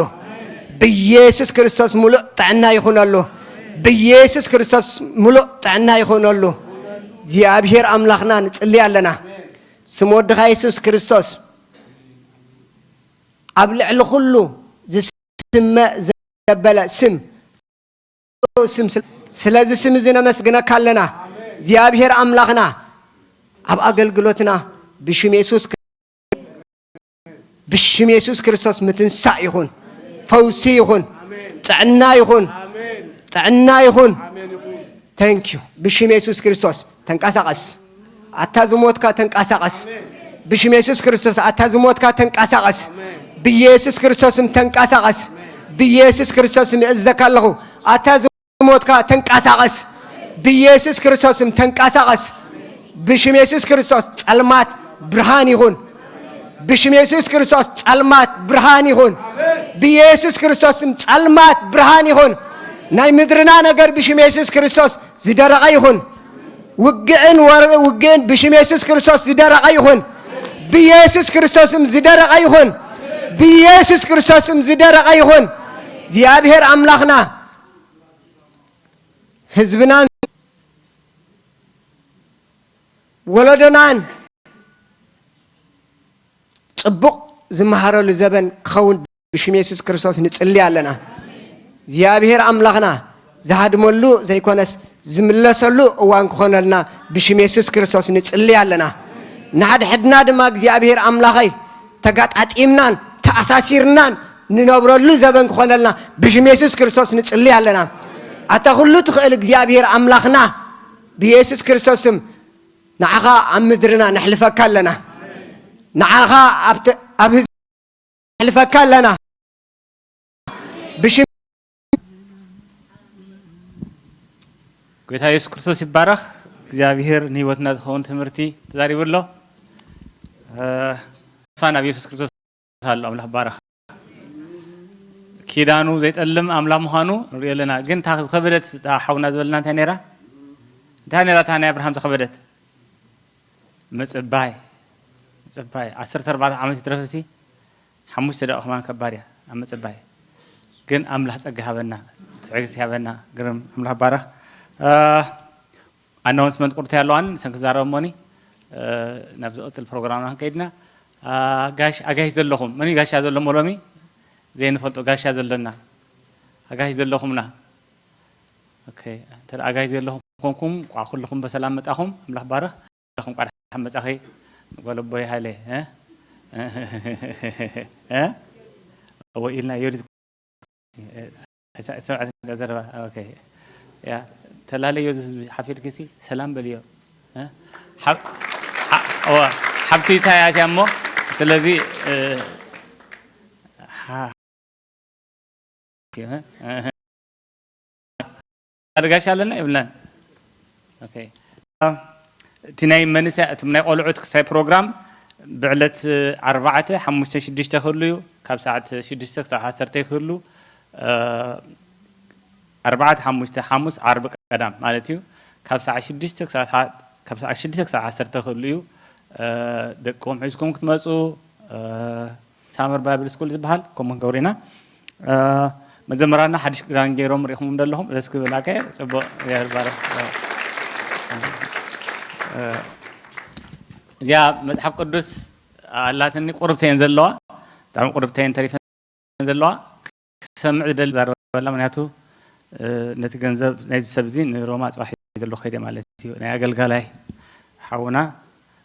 ብኢየሱስ ክርስቶስ ምሉእ ጥዕና ይኹነሉ። ብኢየሱስ ክርስቶስ ምሉእ ጥዕና ይኹነሉ። እግዚኣብሔር ኣምላኽና ንጽሊ ኣለና። ስም ወድኻ የሱስ ክርስቶስ ኣብ ልዕሊ ኩሉ ዝስመ ዘበለ ስም፣ ስም ስለ-፣ ስለዚ ስም እዚ ነመስግነካ ኣለና። እግዚኣብሔር ኣምላኽና ኣብ ኣገልግሎትና ብሽም የሱስ፣ ብሽም የሱስ ክርስቶስ ምትንሳእ ይኹን፣ ፈውሲ ይኹን፣ ጥዕና ይኹን፣ ጥዕና ይኹን። Thank you። ብሽም የሱስ ክርስቶስ ተንቀሳቐስ። ኣታ ዝሞትካ ተንቀሳቐስ። ብሽም የሱስ ክርስቶስ ኣታ ዝሞትካ ተንቀሳቐስ። ብኢየሱስ ክርስቶስም ተንቀሳቐስ። ብኢየሱስ ክርስቶስም እእዘካ ኣለኹ። ኣታ ዝሞትካ ተንቀሳቐስ። ብኢየሱስ ክርስቶስም ተንቀሳቐስ። ብሽም የሱስ ክርስቶስ ጸልማት ብርሃን ይኹን። ብሽም የሱስ ክርስቶስ ጸልማት ብርሃን ይኹን። ብኢየሱስ ክርስቶስም ጸልማት ብርሃን ይኹን። ናይ ምድርና ነገር ብሽም የሱስ ክርስቶስ ዝደረቐ ይኹን። ውግእን ወር-፣ ውግእን ብሽም የሱስ ክርስቶስ ዝደረቐ ይኹን። ብኢየሱስ ክርስቶስም ዝደረቐ ይኹን። ብኢየሱስ ክርስቶስም ዝደረቐ ይኹን። እግዚኣብሔር ኣምላኽና ህዝብናን ወለዶናን ጽቡቕ ዝመሃረሉ ዘበን ክኸውን ብሽም የሱስ ክርስቶስ ንጽሊ ኣለና። እግዚኣብሔር ኣምላኽና ዝሃድመሉ ዘይኮነስ ዝምለሰሉ እዋን ክኾነልና ብሽም የሱስ ክርስቶስ ንጽሊ ኣለና። ንሓድሕድና ድማ እግዚኣብሔር ኣምላኸይ ተጋጣጢምናን ተኣሳሲርናን ንነብረሉ ዘበን ክኾነልና ብሽም የሱስ ክርስቶስ ንጽሊ ኣለና። ኣታ ኩሉ ትኽእል እግዚኣብሔር ኣምላኽና ብየሱስ ክርስቶስ ስም ንዓኻ ኣብ ምድርና ነሕልፈካ ኣለና። ንዓኻ ኣብቲ ኣብ ህዝቢ ነሕልፈካ ኣለና። ብሽም ጎይታ የሱስ ክርስቶስ ይባረኽ። እግዚኣብሔር ንህይወትና ዝኸውን ትምህርቲ ተዛሪቡ ኣሎ። እ፣ ተስፋ ናብ የሱስ ክርስቶስ ኣሎ። ኣምላኽ ባረኽ። ኪዳኑ ዘይጠልም ኣምላኽ ምዃኑ ንሪኦ ኣለና። ግን እታ ዝኸበደት እታ ሓውና ዝበልና እንታይ ነይራ? እንታይ ነይራ እታ ናይ ኣብርሃም ዝኸበደት? ምጽባይ። ምጽባይ። ዓሰርተ ኣርባዕተ ዓመት ይትረፍሲ፣ ሓሙሽተ ደቂቕ ከማን ከባድ እያ ኣብ ምጽባይ። ግን ኣምላኽ ጸጋ ሃበና፣ ትዕግስቲ ሃበና። ግርም ኣምላኽ ባረኽ። እ፣ ኣናውንስመንት ቁርተይ ኣለዋኒ፣ ንሰን ክዛረብ እሞኒ፣ እ፣ ናብ ዝቕጽል ፕሮግራምና ክንከይድና። እ፣ ጋሽ፣ ኣጋይሽ ዘለኹም፣ መን እዩ ጋሻ ዘሎ እሞ ሎሚ? ዘይንፈልጦ ጋሻ ዘሎና። ኣጋይሽ ዘለኹምና። ኦኬ፣ እንተ ደኣ ኣጋይሽ ዘለኹም ኮንኩም፣ ቋዕ ኩልኹም በሰላም መጻኹም፣ ኣምላኽ ባረኽ። ለኹም ቃል ሓመጻኺ ጓል ኣቦይ ሃይለ፣ እ? እ? እወ ኢልና ዮዲት፣ እ፣ ሰምዐት ዘረባ፣ ኦኬ። ያ፣ ተላለዮ እዚ ህዝቢ ሓፊርኪሲ ሰላም በልዮ። እ? ሓብ-፣ ሓ-፣ እወ፣ ሓብቲ ኢሳያስ እያ እሞ፣ ስለዚ፣ እ፣ ሓ-፣ ኦኬ፣ እ፣ እ፣ እ። ጋሻ ኣለና የብልናን። ኦኬ። እቲ ናይ መንእሰያ-፣ እቶም ናይ ቆልዑት ክሳይ ፕሮግራም ብዕለት ኣርባዕተ፣ ሓሙሽተ፣ ሽዱሽተ ክህሉ እዩ። ካብ ሰዓት ሽዱሽተ ክሳብ ዓሰርተ ክህሉ፣ እ፣ ኣርባዕተ፣ ሓሙሽተ፣ ሓሙስ፣ ዓርቢ፣ ቀዳም ማለት እዩ። ካብ ሰዓት ሽዱሽተ ክሳብ፣ ካብ ሰዓት ሽዱሽተ ክሳብ ዓሰርተ ክህሉ እዩ። እ፣ ደቅኹም ሒዝኩም ክትመጹ፣ እ፣ ሳመር ባይብል ስኩል ዝበሃል፣ ከምኡ ክንገብር ኢና። እ፣ መዘምራንና ሓድሽ ክዳን ገይሮም ርኢኹሞም ዶ ኣለኹም? ደስ ክብል። ኣከ፣ ጽቡቕ። እግዚኣብሔር ይባረኽ። እ፣ እዚኣ መጽሓፍ ቅዱስ ኣላትኒ፣ ቁርብተይን ዘለዋ፣ ብጣዕሚ ቁርብተይን ተሪፈን ዘለዋ፣ ክሰምዕ ዝደሊ ዛረበላ፣ ምክንያቱ፣ እ፣ ነቲ ገንዘብ ናይዚ ሰብ እዚ ንሮማ ጽባሕ እዩ ዘሎ ከይደ ማለት እዩ። ናይ ኣገልጋላይ ሓውና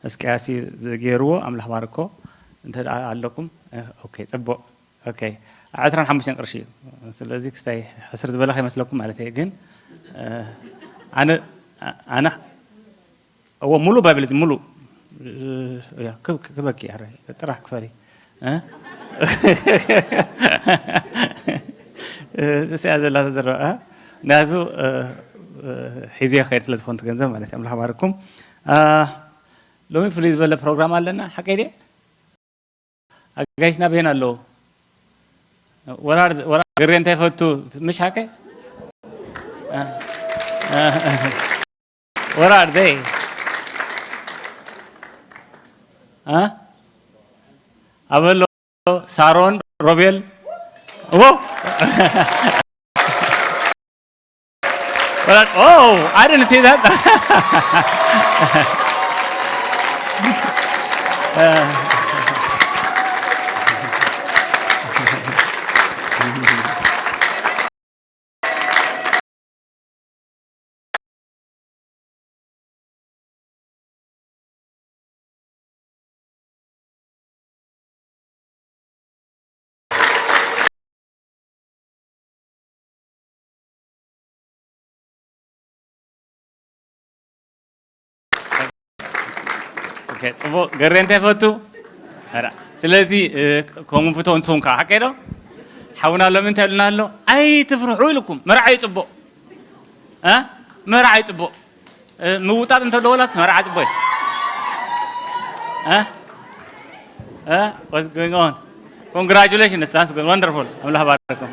እስቅያስ እዩ ገይርዎ፣ ኣምላኽ ባርኮ። እንተ ደኣ ኣለኩም፣ እ፣ ኦኬ፣ ጽቡቕ። ኦኬ፣ ዕስራን ሓሙሽተን ቅርሺ እዩ። ስለዚ ክስታይ ሕስር ዝበለ ከይመስለኩም ማለት እየ። ግን፣ እ፣ ኣነ፣ ኣነ፣ እዎ፣ ሙሉእ ባይብል እዚ ሙሉእ፣ እ፣ እያ፣ ክብ-፣ ክበኪ፣ ኣረ፣ ጥራሕ ክፈሊ። እ? እዚኣ ዘላ ተዘረባ፣ እ? ናቱ፣ እ፣ እ፣ ሒዘ ክኸይድ ስለ ዝኾንኩ ገንዘብ ማለት እዩ። ኣምላኽ ባርኩም። እ፣ ሎሚ ፍሉይ ዝበለ ፕሮግራም ኣለና፣ ሓቀይ ድየ? ኣጋይሽና በየን ኣለዉ? ወራር፣ ወራር ግሬ እንታይ ፈቱ? ምሽ ሓቀ? እ፣ እ፣ እ። Where are they? እ? ኣበሎ፣ ሳሮን፣ ሮቤል። ዎ! Where are, oh, I didn't see that. ኦኬ፣ ጽቡቕ። ገሬ እንታይ ፈቱ? ኣራ፣ ስለዚ፣ እ፣ ከምኡ ፍቶ ንስኹም ከኣ፣ ሓቀይ ዶ? ሓውና ሎሚ እንታይ ኢሉና ኣሎ? "ኣይትፍርሑ" ኢልኩም። መርዓ እዩ ጽቡቕ። እ? መርዓ እዩ ጽቡቕ። እ፣ ምውጣጥ እንተሎ ወላስ መርዓ ጽቡቕ እዩ? እ? እ? What's going on? Congratulations, that's good, wonderful. ኣምላኽ ባርኩም።